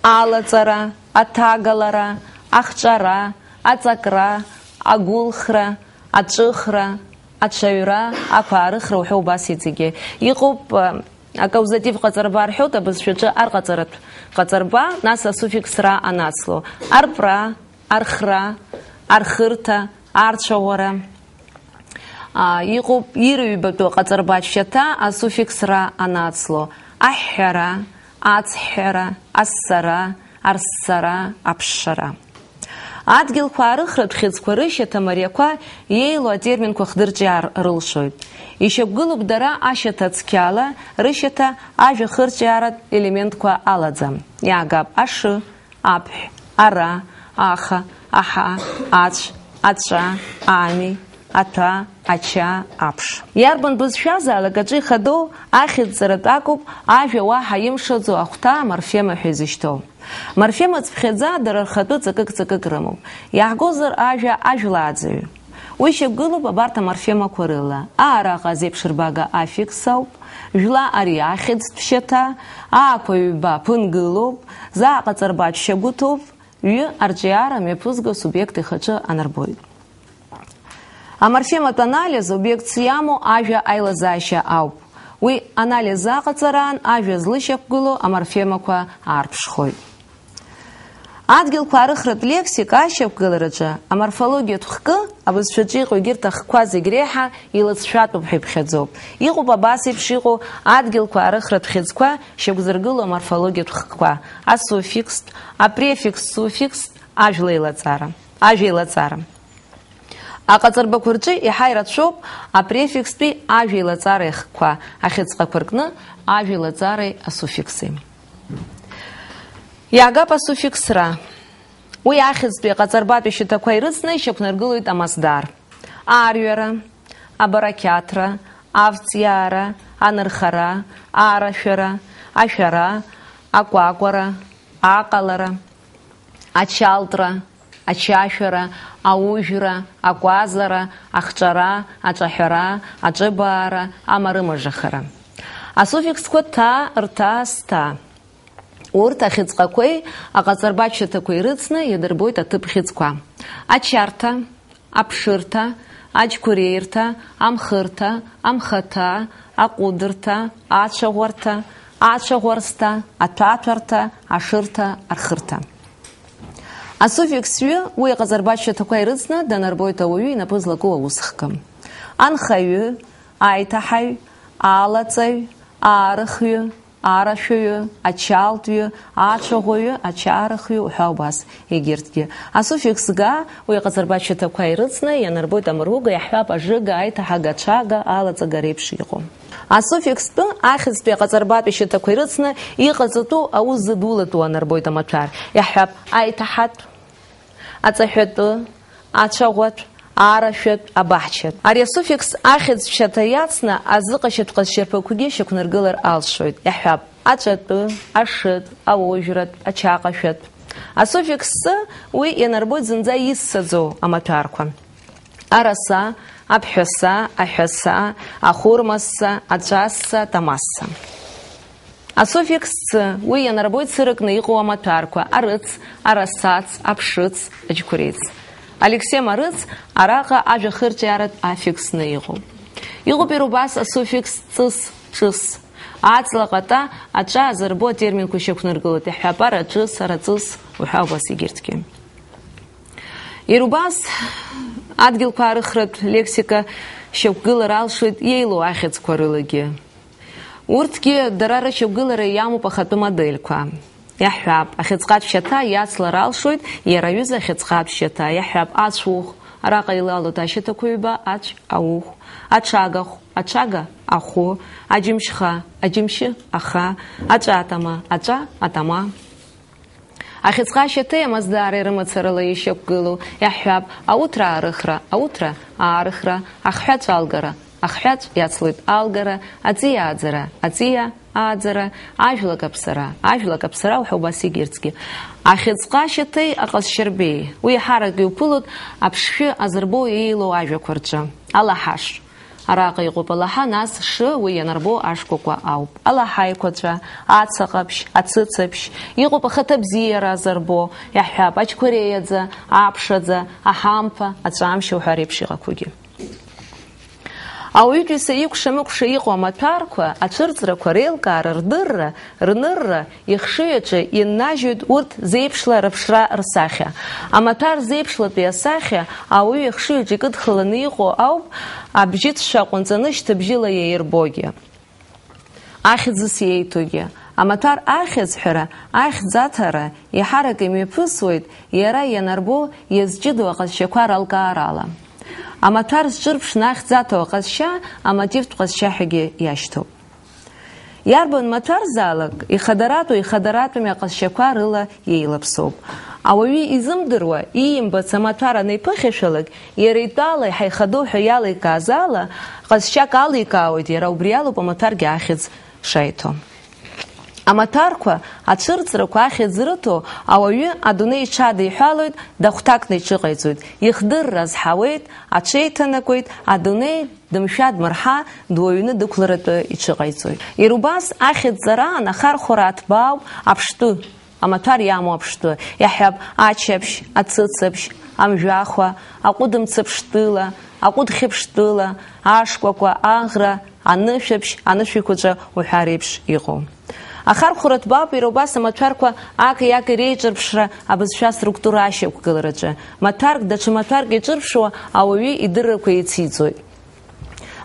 алаҵара, аҭагалара, ахҿара, аҵакра, агәылхра, аҿыхра, аҽаҩра, ақәаарыхра уҳәа убас иҵегьы. Иҟоуп, э, акаузатив ҟаҵарба рҳәоит, абызшәаҿы арҟаҵаратә ҟаҵарба, нас асуффикс ра анацло. Арпра, архра, архырҭа, арцәаӷәара. А, иҟоуп ирыҩбатәу ҟаҵарбатә шьаҭа асуффикс ра анацло. Аҳәҳәара, ацҳәҳәара, ассара, арссара, аԥшшара. Адгьылқәа арыхратә хьыӡқәа рышьаҭа мариақәа иеилоу атерминқәа хдырҿиаар рылшоит. Ишьақәгылоуп дара ашьаҭа цқьала, рышьаҭа ажәа хырҿиааратә елементқәа алаӡам. Иаагап ашы, аԥҳә, ара, аха, аҳа, ацә, аҵәа, ами, аҭәа, ача, аԥш. Иарбан бызшәазаалак аҿы ихадоу ахьыӡҵаратә акәуп ажәа уаҳа имшаӡо ахәҭа аморфема ҳәа изышьҭоу. Морфема цыԥхьаӡа дара рхатәы ҵакык-ҵакык рымоуп. Иаҳгозар, ажәа ажәлааӡаҩ. Уи шьақәгылоуп абарҭ аморфемақәа рыла. А араҟа азеиԥшырбага аффикс ауп, жәла ари ахьӡтә шьаҭа, аақәа ҩба ԥынгылоуп, за аҟаҵарбатә шьагәыҭоуп, ҩы арҿиара мҩаԥызго асубиект ихаҿы анарбоит. Аморфематә анализ обиектс иамоу ажәа аилазаашьа ауп. Уи анализ аҟаҵараан ажәа злышьақәгылоу аморфемақәа аарԥшхоит. Адгьылқәа арыхратә лексика ашьақәгылараҿы аморфологиатә хкы, абызшәаҿы иҟоу егьырҭ ахкқәа зегь реиҳа илыҵшәатәуп ҳәа иԥхьаӡоуп. Иҟоуп абас еиԥш иҟоу адгьылқәа арыхратә хьыӡқәа шьақәзыргылоу аморфологиатә хкқәа: асуффикстә, апрефикстә суффикстә, ажәла еилаҵара, ажәа еилаҵара. Аҟаҵарбақәа рҿы еиҳа ирацәоуп апрефикстәи ажәа еилаҵареи ахкқәа, ахьыӡҟақәа ркны ажәа еилаҵареи асуффикси. Иаагап асуффиксра. Уи ахьӡтәи аҟаҵарбатәи шьаҭақәа ирыцны ишьақәнаргылоит амасдар. Арҩара, абарақьаҭра, авҵиаара, анырхара, арашәара, ашәара, акәакәара, аҟалара, ачалтра, ачашәара, аужәра, акәазара, ахҿара, аҿаҳәара, аҿыбаара, амарымажахара. Асуффиксқәа ҭа, рҭа, сҭа. Урҭ ахьыӡҟақәеи аҟаҵарбатә шьаҭақәеи рыцны иадырбоит аҭыԥ хьыӡқәа: ачарҭа, аԥшырҭа, аџьқәреирҭа, амхырҭа, амхаҭа, аҟәыдырҭа, ацәаӷәарҭа, ацәаӷәарсҭа, аҭәаҭәарҭа, ашырҭа, архырҭа. Асуффикс ҩы, уи аҟаҵарбатә шьаҭақәа ирыцны данарбоит ауаҩы инапы злаку аусхкы. Анхаҩы, аиҭаҳаҩ, алаҵаҩ, аарыхҩы, арашәаҩы, ачалтҩы, ацәаӷәаҩы, ачаарыхҩы уҳәа убас егьырҭгьы. Асуффикс га, уи аҟаҵарбатә шьаҭақәа ирыцны ианарбоит амыруга, иаҳҳәап, ажыга, аиҭаҳага, ацәага, алаҵага реиԥш иҟоу. Асуффикс тәы ахьӡтәи аҟаҵарбатәи шьаҭақәа ирыцны иҟаҵатәу аус зыдулатәу анарбоит амаҭәар. Иаҳҳәап, аиҭаҳатә, аҵаҳәатәы, ацәаӷәатә, арашәатә, абаҳчатә. Ари асуффикс ахьӡ шьаҭа иацны азыҟашьатә ҟазшьарԥақәагьы шьақәнаргылар алшоит. Иаҳҳәап, аҵәатәы, ашытә, аужәратә, ачаҟашәатә. Асуффикс сы уи ианарбоит зынӡа иссаӡоу амаҭәарқәа. Араса, аԥҳәаса, аҳәаса, ахәырмасса, аҵәасса, атамасса. Асуффикс цы, уи ианарбоит цыракны иҟоу амаҭәарқәа, арыц, арасац, аԥшыц, аџьқәреиц. Алексем арыц араҟа ажәа хырҿиааратә аффиксны иҟоуп. Иҟоуп иара убас асуффикс ҵыс, ҿыс. Аҵла ҟата аҿа азырбо атерминқәа шьақәнаргылоит, иаҳҳәап, араҿыс, араҵыс уҳәа убас егьырҭгьы. Иара убас адгьылқәа арыхратә лексика шьақәгылар алшоит иеилоу ахьӡқәа рылагьы. Урҭгьы дара рышьақәгылара иамоуп ахатәы модельқәа. Иаҳҳәап, ахьыӡҟатә шьаҭа иацлар алшоит иара аҩыза ахьыӡҟатә шьаҭа, иаҳҳәап, ацәуӷә, араҟа илалоит ашьаҭақәа ҩба, ацә, аухә, аҽагахә, аҽага, ахәы, аџьымшьха, аџьымшьы, аха, аҵәатама, аҵәа, атама. Ахьыӡҟа ашьаҭеи амаздаара ирымацарала ишьақәгылоу, иаҳҳәап, ауҭра аарыхра, ауҭра аарыхра, ахҳәаҵә алгара, ахҳәаҵә иацлоит алгара, аҵиаа аӡара, аҵиаа ааӡара, ажәлак аԥсара, ажәлак аԥсара уҳәа убас егьырҭгьы. Ахьыӡҟа ашьаҭеи аҟазшьарбеи, уи еиҳарак иуԥылоит аԥшшәы азырбо иеилоу ажәақәа рҿы. Алаҳаш. Араҟа иҟоуп алаҳа, нас шы уи ианарбо ашкәакәа ауп. Алаҳа еиқәаҵәа, ацаҟаԥшь, ацыцаԥшь, иҟоуп ахаҭабзиара азырбо, иаҳҳәап, аџьқәареиаӡа, аԥшаӡа, аҳамԥа, аҵәамшь уҳәа реиԥш иҟақәагьы. Ауаҩытәыҩса икәша-мыкәша иҟоу амаҭәарқәа, ацәырҵрақәа реилкаара, рдырра, рнырра, ихшыҩ аҿы иннажьуеит урҭ зеиԥшла рыԥшра рсахьа. Амаҭәар зеиԥшлатәи асахьа ауаҩы ихшыҩ аҿы икыдхаланы иҟоу ауп, абжьыцәшәа ҟәынҵаны шьҭыбжьыла иаирбогьы. Ахьӡыс иеиҭогьы. Амаҭәар ахьӡ ҳәара, ахьӡ аҭара иаҳарак имҩаԥысуеит иара ианарбо иазҷыдоу аҟазшьақәа ралкаарала. Амаҭәар зҿырԥшны ахьӡ аҭоу аҟазшьа амотивтә ҟазшьа ҳәагьы иашьҭоуп. Иарбан маҭәарзаалак ихадаратәу, ихадаратәым аҟазшьақәа рыла иеилаԥсоуп. Ауаҩы изымдыруа, иимбац амаҭәар анеиԥыхьашәалак, иара итәала иҳаихадоу ҳәа иаликааз ала, ҟазшьак аликаауеит, иара убри алоуп амаҭәаргьы ахьӡ шаиҭо. Амаҭәарқәа, ацәырҵрақәа ахьӡ рыҭо, ауаҩы адунеи иҽадиҳәалоит, дахәҭакны иҽыҟаиҵоит, ихдырра азҳауеит, аҽеиҭанакуеит, адунеи дымшәа-дмырҳа, дуаҩны дықәларатәы иҽыҟаиҵоит. Иара убас ахьӡҵараан ахархәара аҭбаауп аԥштәы, амаҭәар иамоу аԥштәы, иаҳҳәап, аччаԥшь, ацыцаԥшь, амжәахәа, аҟәыдымцаԥштәыла, аҟәыдхьыԥштәыла, ашкәакәа, аӷра, анышәаԥшь, анышәеиқәаҵәа уҳәа реиԥш иҟоу. Ахархәара ҭбаауп иара убас амаҭәарқәа аки-аки реиҿырԥшра абызшәа аструктура ашьақәгылараҿы. Маҭәарк даҽа маҭәарк иҿырԥшуа ауаҩы идыррақәа еициӡоит.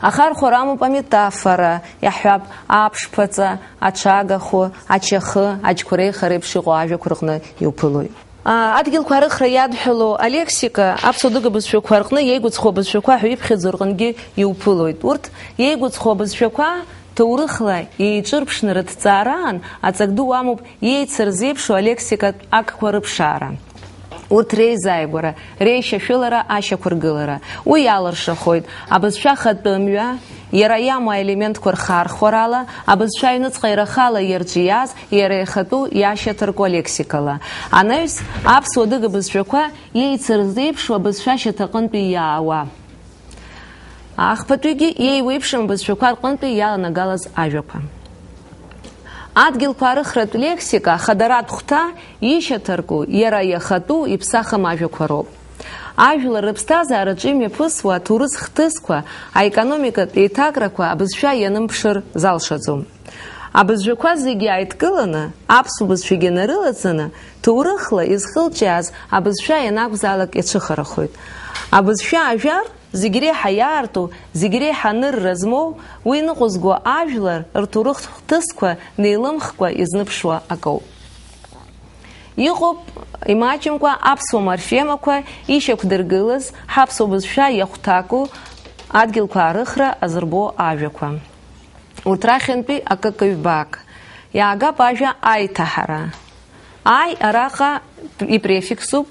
Ахархәара амоуп аметафора, иаҳҳәап, аԥшԥаҵа, аҽагахәы, ачахы, аџьқәреиха реиԥш иҟоу ажәақәа рҟны иуԥылоит. А, адгьылқәа арыхра иадҳәалоу алексика аԥсуа-адыга бызшәақәа рҟны иеигәыцхоу абызшәақәа ҳәа иԥхьаӡо рҟынгьы иуԥылоит. Урҭ иеигәыцхоу абызшәақәа ҭоурыхла еиҿырԥшны рыҭҵаараан аҵак ду амоуп иеицырзеиԥшу алексикатә акқәа рыԥшаара. Урҭ реизааигәара, реишьашәылара, ашьақәыргылара. Уи иалыршахоит абызшәа ахатәы мҩа, иара иамоу аелементқәа рхархәарала, абызшәа аҩныҵҟа иара ахала иарҿиаз, иара ихатәу иашьаҭарку алексикала. Анаҩс, аԥсуа-адыга бызшәақәа иеицырзеиԥшу абызшәа шьаҭаҟынтәи иаауа. Ахԥатәигьы иеиуеиԥшым абызшәақәа рҟынтәи иаланагалаз ажәақәа. Адгьылқәа арыхратә лексика, ахадаратә хәҭа ишьаҭарку, иара иахатәу иԥсахым ажәақәа роуп. Ажәлар рыԥсҭазаараҿы имҩаԥысуа аҭоурых хҭысқәа, аекономикатә еиҭакрақәа абызшәа ианымԥшыр залшаӡом. Абызшәақәа зегьы ааидкыланы, аԥсуа бызшәагьы нарылаҵаны, ҭоурыхла изхылҿиааз абызшәа ианакәзаалак иацәыхарахоит. Абызшәа ажәар, зегь реиҳа иаарту, зегь реиҳа анырра змоу, уи ныҟәызго ажәлар рҭоурыхтә хҭысқәа неилымхкәа изныԥшуа акоуп. Иҟоуп, имаҷымкәа аԥсуа морфемақәа ишьақәдыргылаз, ҳаԥсуа бызшәа иахәҭаку адгьылқәа аарыхра азырбо ажәақәа. Урҭ рахьынтәи акык-ҩбак. Иаагап ажәа аиҭаҳара. Аи араҟа ипрефиксуп,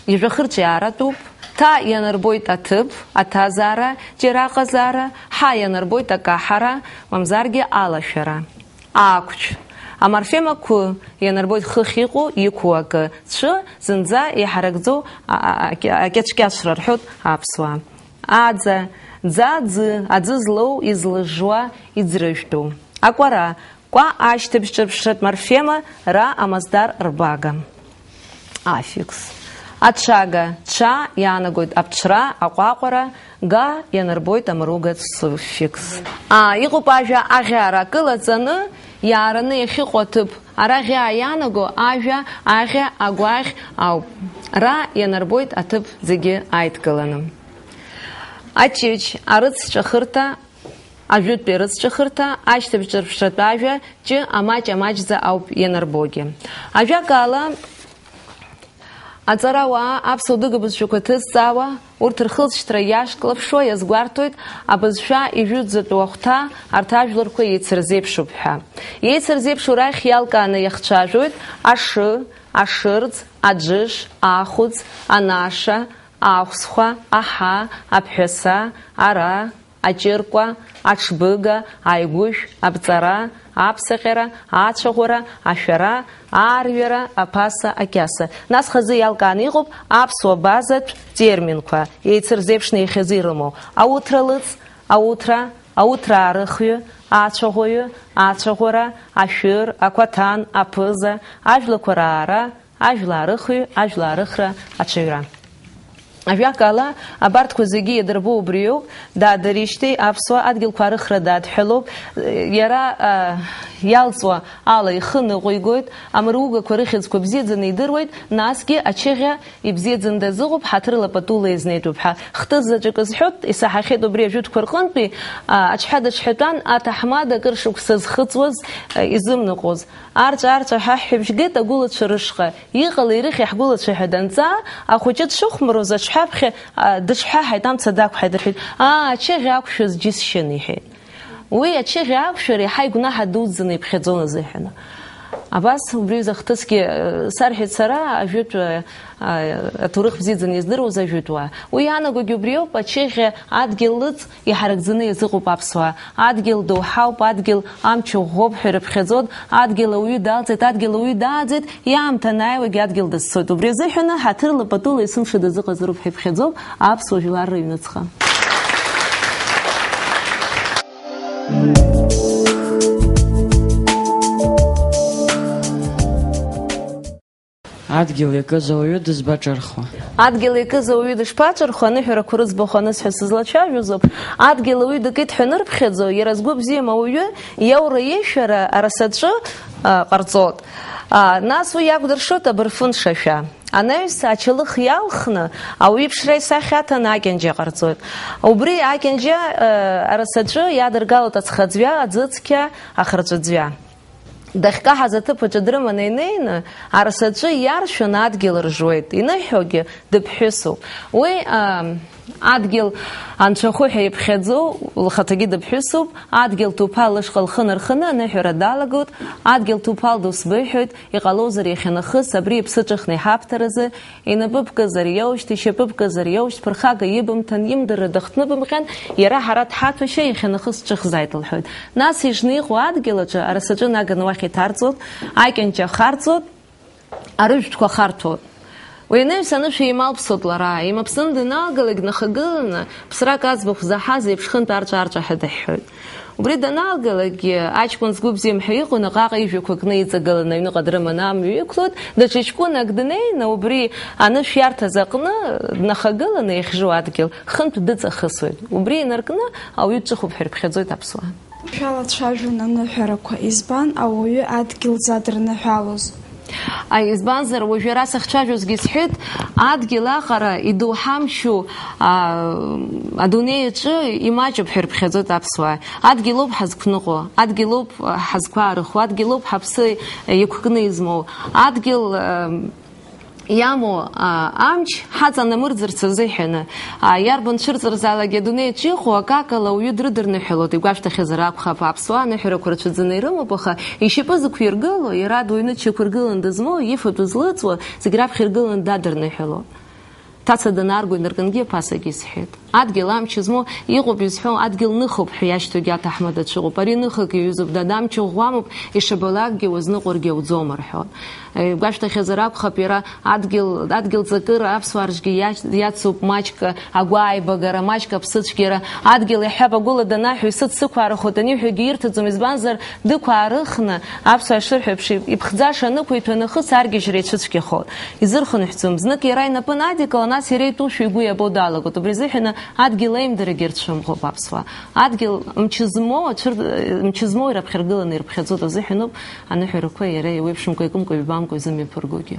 ижәҩахырҿиааратәуп, ҭа ианарбоит аҭыԥ, аҭазаара, џьара аҟазаара, ҳа ианарбоит акаҳара, мамзаргьы алашәара. Ақәцә. Аморфема қә ианарбоит хыхь иҟоу, иқәу акы. Цәы зынӡа иҳаракӡоу а-, а-, акьа-, акьаҿ-кьаҿра рҳәоит аԥсуаа. Аӡа. Ӡа, ӡы, аӡы злоу, излыжжуа, иӡрыжәтәу. Акәара. Кәа ашьҭыбжь ҿырԥштәы морфема, ра амасдар рбага. Аффикс. Аҽага, ҽа иаанагоит аԥҽра, аҟәаҟәара, га ианарбоит амруга суффикс. А, иҟоуп ажәа аӷьара акы лаҵаны, иаараны иахьыҟоу аҭыԥ. Ара ӷьаа иаанаго ажәа аӷьа агәаӷь ауп. Ра ианарбоит аҭыԥ зегьы ааидкыланы. Аҷыҷ, арыцҿахырҭа, ажәытәтәи арыцҿахырҭа, ашьҭыбжь ҿырԥштәы ажәа ҷы амаҷ-амаҷӡа ауп ианарбогьы. Ажәакала, аҵарауаа аԥсуа дыга бызшәақәа ҭызҵаауа, урҭ рхылҵшьҭра иашклаԥшуа иазгәарҭоит абызшәа ижәытәӡатәу ахәҭа арҭ ажәларқәа еицырзеиԥшуп ҳәа. Еицырзеиԥшу рахь иалкааны иахцәажәоит ашы, ашырӡ, аџыш, ахәыӡ, анаша, ахәсхәа, аҳа, аԥҳәаса, ара, аҷыркәа, аҽбыга, аигәышә, абҵара, аԥсаҟьара, ацәаӷәара, ашәара, аарҩара, аԥаса, акьаса. Нас хазы иалкааны иҟоуп аԥсуа базатә терминқәа, еицырзеиԥшны иахьазы ирымоу: ауҭра лыҵ, ауҭра, ауҭраа рыхҩы, ацәаӷәаҩы, ацәаӷәара, ашәыр, ақәаҭан, аԥыза, ажәлақәа раара, ажәлаа рыхҩы, ажәлаа рыхра, аҽаҩра. Ажәакала, абарҭқәа зегьы иадырбо убриоуп, даадарижьҭеи аԥсуа адгьылқәа рыхра дадҳәалоуп, иара, а, иалҵуа ала ихы ныҟәигоит, амругақәа рыхьӡқәа бзиаӡаны идыруеит, насгьы ачыӷьа ибзиаӡаны дазыҟоуп, ҳаҭырла патула иазнеитәуп ҳәа. Хҭыс заҵәык зҳәоит, исаҳахьеит убри ажәытәқәа рҟынтәи, а, аҽҳәа дыҽҳәатәан аҭаҳмада акыр шықәса зхыҵуаз, а, изымныҟәоз. Арҵәа-арҵәа ҳәа ҳҳәыбжь геит агәылацәа рышҟа. Иҟалеи ирыхьи ҳгәылацәа ҳәа данҵаа, ахәыҷы дшыхәмаруаз аҽҳәаԥхьа, а, дыҽҳәаҳаит, амца дақәҳаит рҳәеит. Аа, ачыӷь ақәшәаз џьысшьан, иҳәеит. Уи ачыӷь ақәшәара иаҳа игәнаҳа дуӡӡаны иԥхьаӡон азыҳәан. Абас убри изы ахҭысгьы, э, сарҳәеит сара, ажәытә, э, а, аҭоурых бзиаӡаны издыруаз ажәытәуаа. Уи иаанагогьы убриоуп, ачыӷь адгьыл лыҵ иҳаракӡаны иазыҟоуп аԥсуаа. Адгьыл доуҳауп, адгьыл амч ӷәӷәоуп ҳәа ирыԥхьаӡоит, адгьыл ауаҩы далҵит, адгьыл ауаҩы дааӡеит, иаамҭа анааиуагьы адгьыл дазцоит. Убри азыҳәаны ҳаҭырла патула есымша дазыҟазароуп ҳәа иԥхьаӡоуп аԥсуа жәлар рыҩныҵҟа. Адгьыл иакыз ауаҩы дызбаҿырхуа. Адгьыл иакыз ауаҩы дышԥаҿырхуа, аныҳәарақәа рыӡбахә анысҳәа сызлацәажәоз ауп. Адгьыл ауаҩы дакит ҳәа анырԥхьаӡо, иара згәы бзиам ауаҩы иаура-иешәара арасаҿы, а, ҟарҵот. А, нас уи иакәдыршоит абырфын шашәа. Анаҩс ачалых иалхны, ауаҩы иԥшра исахьа аҭаны акьанџьа ҟарҵоит. Убри акьанџьа, а, арасаҿы иадыргалоит аҵхаӡҩа, аӡыцқьа, ахырҵәыӡәӡәа. Дахькаҳаз аҭыԥ аҿы дрыманы инеины, арасаҿы иаршәын адгьыл ржуеит, иныҳәогьы дыԥҳәысуп. Уи, аа, адгьыл анцәахәы ҳәа иԥхьаӡоу лхаҭагьы дыԥҳәысуп, адгьыл ҭуԥал лышҟа лхы нарханы аныҳәара далагоит, адгьыл ҭуԥал ду сбыҳәоит, иҟалозар иахьанахыс абри иԥсы ҿыхны иҳабҭаразы, Инапы бкызар иоушьҭ, ишьапы бкызар иоушьҭ, ԥырхага ибымҭан, имдырра дахҭныбымҟьан, иара ҳара дҳаҭәашьа иахьанахыс ҿыхзааит лҳәоит. Нас ижны иҟоу адгьыл аҿы арасаҿы наганы уахь иҭарҵоит, акьанҷа харҵоит, арыжәтәқәа харҭәоит. Уи анаҩс анышә еималԥсоит лара, еимаԥсаны данаалгалак днахагыланы, ԥсрак аӡбахә заҳаз еиԥш хынтә арҵәа-арҵәаҳәа дыҳәҳәоит. Убри данаалгалакгьы, аҷкәын згәы бзиам ҳәа иҟоу наҟ-ааҟ ижәҩақәа кны иҵагыланы аҩныҟа дрыманы амҩа иқәлоит, даҽа ҷкәынак днеины, убри анышә иарҭаз аҟны днахагыланы иахьжу адгьыл хынтә дыҵахысуеит. Убри инаркны ауаҩы дҿыхуп ҳәа ирыԥхьаӡоит аԥсуаа. Шәалацәажәон аныҳәарақәа, избан ауаҩы адгьыл задырныҳәалоз? Аи, избанзар, уажә ара сахьцәажәозгьы исҳәеит, адгьыл аҟара идоуҳамшьу, аа, адунеи аҿы имаҷуп ҳәа ирыԥхьаӡоит аԥсуаа. Адгьыл ауп ҳазқәныҟәо, адгьыл ауп, а, ҳазқәаарыхуа, адгьыл ауп ҳаԥсы иқәкны измоу. Адгьыл, ам, иамоу, а, амч ҳаҵанамырӡырц азыҳәаны, а, иарбан цәырҵразаалак адунеи аҿы иҟоу акакала ауаҩы дрыдырныҳәалоит, игәашәҭахьазар акәхап, аԥсуаа аныҳәарақәа рацәаӡаны ирымоуп, аха ишьапы зықәиргыло, иара дуаҩны дшьақәыргыланы дызмоу, ифатә злыҵуа, зегь раԥхьа иргыланы дадырныҳәалоит. Ҭаца данаарго инаркынгьы аԥасагьы исҳәеит. Адгьыл амч змоу иҟоуп изҳәо, адгьыл ныхоуп ҳәа иашьҭоугьы аҭаҳмада дшыҟоуп. Ари ныхак иаҩызоуп, дад, амч ӷәӷәамоуп, ишабалакгьы уазныҟәаргьы ауӡом рҳәоит. Игәашәҭахьазар акәхап, иара адгьыл, адгьыл ҵакыра аԥсуаа рҿгьы иац-, иацуп маҷк агәааибагара, маҷк аԥсыцәгьара. Адгьыл иаҳҳәап, агәыла данаҳәо, исыццықәаарахоит аниҳәогьы ирҭаӡом, избанзар, дықәаарыхны, аԥсуаа ишырҳәо еиԥш, иԥхӡаша нықәиҭәа нахыс аргьежьра ицәыцәгьахоит. Изырхынҳәӡом. Знык иара инапы надикылан, нас иара итәушәа игәы иабо далагоит. Убри азыҳәаны адгьыл аимдарагьы рцәымӷуп аԥсуаа. Адгьыл мчы змоу, ацәыр-, мчы змоу ираԥхьаргыланы ирыԥхьаӡоит азыҳәаноуп аныҳәарақәа иара еиуеиԥшымкәа икымкәа ижәбамкәа изымҩаԥыргогьы.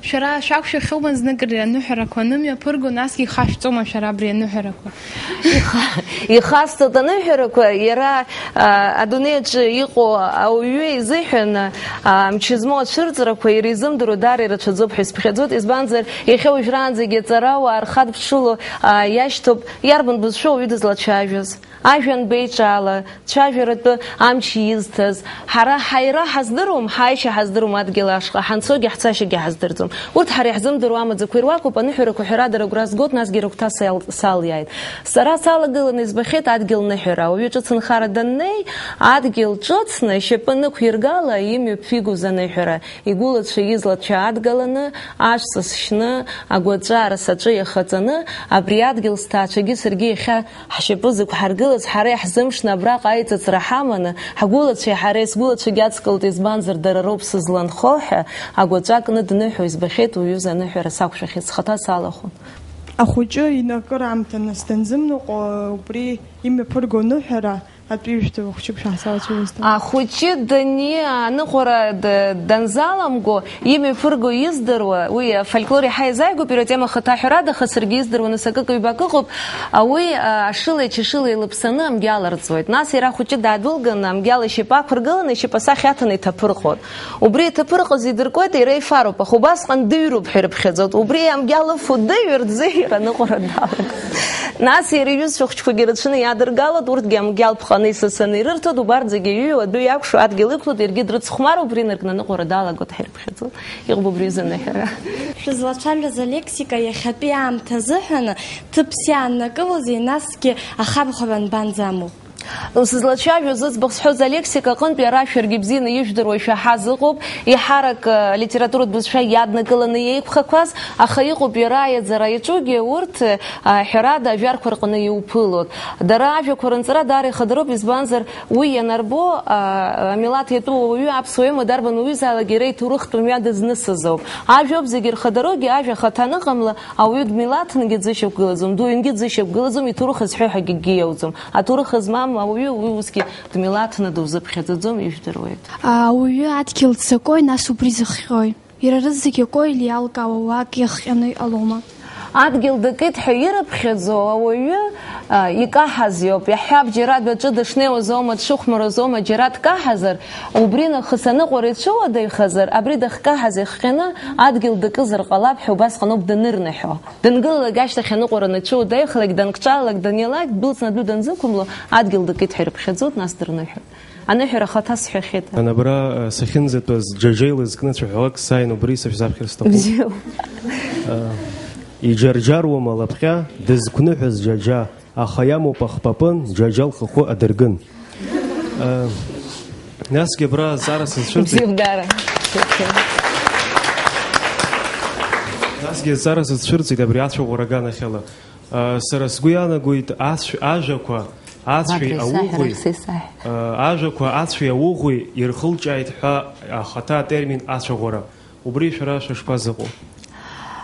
Шәара шәақәшәахьоума зныкыр аныҳәарақәа анымҩаԥырго, насгьы ихашәҵома шәара абри аныҳәарақәа? Иха-, ихасҵоит аныҳәарақәа, иара, а, адунеи аҿы иҟоу ауаҩы изыҳәан, а, мчы змоу ацәырҵрақәа иара изымдыруа даара ирацәаӡоуп ҳәа исԥхьаӡоит, избанзар, иахьа уажәраанӡагьы аҵарауаа рхадԥҽыло, а, иашьҭоуп, иарбан бызшәоу ауаҩы дызлацәажәоз? Ажәа анбеиҿаала, цәажәаратәы амч изҭаз, ҳара ҳаира ҳаздыруам, ҳаишьа ҳаздыруам адгьыл ашҟа, ҳанцогьы ҳцашьагьы ҳаздырӡом. Урҭ ҳара иаҳзымдыруа амаӡақәа ируакуп, аныҳәарақәа ҳәара дара агәра згоит, насгьы рыгәҭа сал-, салиааит. Сара салагыланы избахьеит адгьыл ныҳәара. Ауаҩы ҿыц нхара даннеи, адгьыл ҿыцны, шьапы нықәиргала, имҩаԥигоз аныҳәара. Игәылацәа излацәа адгаланы, аҵәца сшьны, агәаҵәа арасаҿы иахаҵаны, абри адгьыл сҭаацәагьы саргьы иахьа ҳшьапы зықәҳаргылаз, ҳара иаҳзымшны абраҟа аиҵыҵра ҳаманы, ҳгәылацәеи ҳареи, сгәылацәагьы адскылт, избанзар, дара роуп сызланхо ҳәа, агәаҵәа кны дныҳәо избахьеит, уҩыза аныҳәара сақәшәахьеит, схаҭа салахәын. Ахәыҷы инаркыр аамҭа нас данзымныҟәо, убри имҩаԥырго аныҳәара, Атәыҩажәтәи ахәыҷык шәаҳзалацәажәоз. Ахәыҷы дани-, аныҟәара д-, данзаламго, имҩаԥырго издыруа, уи афольклор иаҳа иазааигәоуп, иара атема ахаҭа ҳәарада, аха саргьы издыруа нас акык-ҩбак ыҟоуп, уи, а, ашылеи ачашылеи еилаԥсаны амгьал арҵоит. Нас иара ахәыҷы даадәылганы, амгьал ашьапы ақәыргыланы, ишьапы асахьа аҭаны иҭаԥырҟоит. Убри иҭаԥырҟыз идыркуеит, иара ифароуп, аха убасҟан дыҩроуп ҳәа ирыԥхьаӡоит. Убри амгьал ыфо дыҩр, дзыҩр аныҟәара далагоит. Нас иара иҩызцәа хәыҷқәагьы рацәаны иадыргалоит, урҭгьы амгьал ԥҟаны исасаны ирырҭоит, убарҭ зегьы иҩуа адәы иакәшо адгьыл ықәлоит, иаргьы дрыцхәмаруп, убри инаркны аныҟәара далагоит ҳәа ирыԥхьаӡоит. Иҟоуп убри изы аныҳәара. Шәызлацәажәаз алексика иахьатәи аамҭа азыҳәаны ҭыԥс иааннакылозеи, насгьы ахабхәа анбанӡамоу? Сызлацәажәо зыӡбахә сҳәоз алексика аҟынтә иара шәаргьы бзианы ижәдыруа ишәаҳаз ыҟоуп, еиҳарак, э, литературатә бызшәа иаднакыланы иеиқәхақәаз, аха иҟоуп иара аиаӡара иаҿугьы, урҭ, э, ҳәарада, ажәарқәа рҟны иуԥылоит. Дара ажәақәа рынҵра даара ихадароуп, избанзар, уи ианарбо, э, амилаҭ иатәу ауаҩы, аԥсуа имоу дарбан уаҩызаалак иара иҭоурыхтә мҩа дызнысыз ауп. Ажәоуп зегьы ирхадароугьы, ажәа ахаҭа аныҟамла, ауаҩы дмилаҭнгьы дзышьақәгылаӡом, дуаҩынгьы дзышьақәгылаӡом, иҭоурых азҳәо ҳәа акгьы иауӡом. Аҭоурых змам ауаҩы уи усгьы дмилаҭны дузыԥхьаӡаӡом, ижәдыруеит. Ауаҩы адгьыл дзакәи, нас убри зыхҟьои? Иара рызегь акои илеилкаауа уаак иахҟьаны иҟалома? Адгьыл дакит ҳәа ирыԥхьаӡо ауаҩы, а, икаҳаз иоуп. Иаҳҳәап, џьара адәаҿы дышнеиуаз аума, дшыхәмарыз аума, џьара дкаҳазар, убри нахыс аныҟәара ицәыуадаҩхазар, абри дахькаҳаз ихҟьаны адгьыл дакызар ҟалап ҳәа убасҟаноуп данырныҳәо. Дангылалак ашьҭахь аныҟәара анцәыуадаҩхалак, данкҿалалак, даниалак, ддәылҵны адәы данзықәымло, адгьыл дакит ҳәа ирыԥхьаӡоит, нас дырныҳәоит. Аныҳәара ахаҭа сҳәахьеит. Ана абра, э, сахьынӡатәаз џьаџьа илызкны цәаҳәалак сааин убри сышәзаԥхьар сҭахуп. Бзиоуп. Э, иџьарџьаруама лаԥҟьа, дызқәныҳәаз џьаџьа, аха иамоуп ахпапын, џьаџьа лхахәы адыргын. Э, насгьы абра азҵаара сызцәырҵит. Бзиоуп даара. Насгьы азҵаара сыцәырҵит абри ацәаӷәара аганахьала. Сара сгәы иаанагоит ацә-, ажәақәа ацәеи Абри саҳәа, ауӷәи, рахь сеисаҳә. Ажәақәа ацәеи ауӷәи ирхылҿиааит ҳәа ахаҭа атермин ацәаӷәара. Убри шәара шәышԥазыҟоу?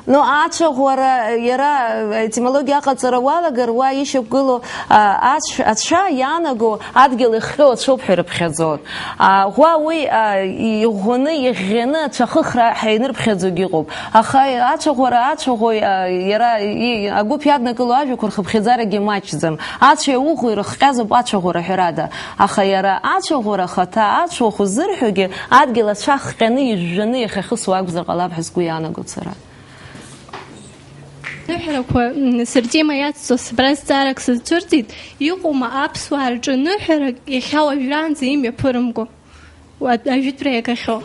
Ну, ацәаӷәара, иара, аетимологиа аҟаҵара уалагар, уа ишьақәгылоу, а, ацә-, ацәа иаанаго адгьыл ихҟьо ацәоуп ҳәа ирыԥхьаӡон. А, ӷәӷәа уи, а, иӷәӷәаны, иӷьӷьаны ацәахыхра ҳәа инырԥхьаӡогьы ыҟоуп. Аха ацәаӷәара ацәаӷәои, а, иара и-, агәыԥ иаднакыло ажәақәа рхыԥхьаӡарагьы маҷӡам. Ацәеи ауӷәи ирыхҟьазоуп ацәаӷәара ҳәарада. Аха иара ацәаӷәара ахаҭа ацәаӷәа ззырҳәогьы адгьыл ацәа хҟьаны ижәжәаны иахьахысуа акәзар ҟалап ҳәа сгәы иаанагоит сара. Аныҳәарақәа, м, сыртема иацҵо сыбра зҵаарак сызцәырҵит, иҟоума аԥсуаа рҿы ныҳәарак иахьа уажәраанӡа имҩаԥырымго? Уа-, ажәытәра иагахьоу.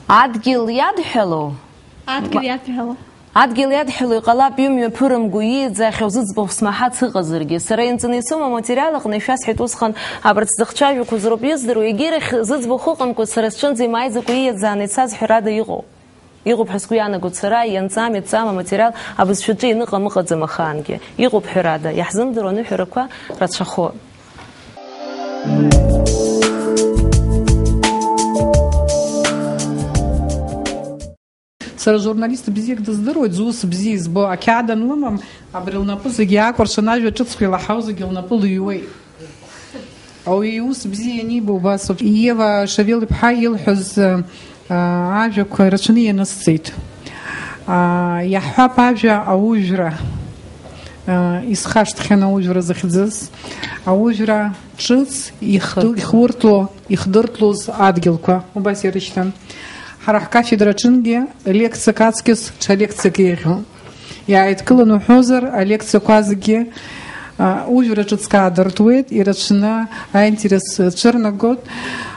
Адгьыл иадҳәалоу? Адгьыл Ма-, иадҳәалоу. Адгьыл иадҳәалоу иҟалап имҩаԥырымго ииӡахьоу зыӡбахә смаҳац ыҟазаргьы. Сара инҵаны исымоу аматериал аҟны ишәасҳәеит усҟан абарҭ зыхцәажәақәаз роуп издыруа, егьирахь зыӡбахә ыҟамкәа сара сҿынӡа имааиӡакәа ииаӡааны ицаз ҳәарада иҟоуп. Иҟоуп ҳәа сгәы иаанагоит сара, ианҵам, иҵам аматериал абызшәаҿы ианыҟам ыҟаӡам ахаангьы. Иҟоуп ҳәарада, иаҳзымдыруа аныҳәарақәа рацәахоит. Сара журналист бзиак дыздыруеит, зус бзиа избо, ақьаад анлымам, абри лнапы зегьы аакәыршан, ажәа ҿыцқәа илаҳау зегьы лнапы лыҩуеит. Ауаҩы иус бзиа ианиба убасоуп. Иева Шавел-иԥҳа илҳәоз, а, ажәақәа рацәаны ианысҵеит. А, иаҳҳәап ажәа аужәра. А, исхашҭхьан аужәра захьӡыз. Аужәра ҿыц ихды-, ихуртло, ихдыртлоз адгьылқәа убас ирышьҭан. Ҳара ҳкафедра аҿынгьы лекциак аҵкьыс ҽа лекциак еиӷьу. Иааидкыланы уҳәозар, алекциақәа зегьы, а, ужәра ҿыцк аадыртуеит, ирацәаны аинтерес цәырнагоит.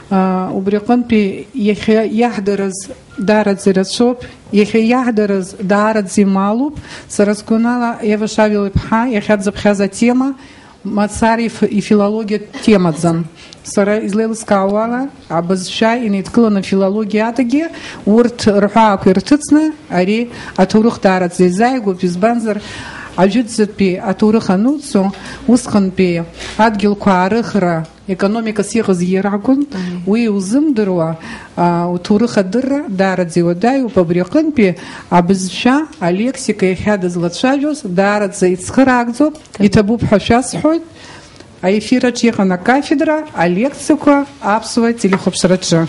А, убри аҟынтәи иахьа иаҳдырыз даараӡа ирацәоуп, иахьа иаҳдырыз даараӡа ималуп. Сара сгәанала, Ева Шавел-иԥҳа иахьа дзыԥхьаз атема мацара иф-, ифилологиатә темаӡам. Сара излеилыскаауала, абызшәа инеидкыланы афилологиа адагьы урҭ рҳәаақәа ирҭыҵны ари аҭоурых даараӡа изааигәоуп, избанзар, ажәытәӡатәи аҭоурых ануцу, усҟантәи адгьылқәа аарыхра, економикас иҟаз иара акәын, Мгм. уи иузымдыруа, а, уҭоурых адырра даараӡа иуадаҩуп, абри аҟынтәи абызшәа, алексика иахьа дызлацәажәоз даараӡа ицхыраагӡоуп, Ҭабуп. Иҭабуп ҳәа шәасҳәоит. Аефир аҿы иҟан акафедра алекциақәа аԥсуа телехәаԥшраҿы.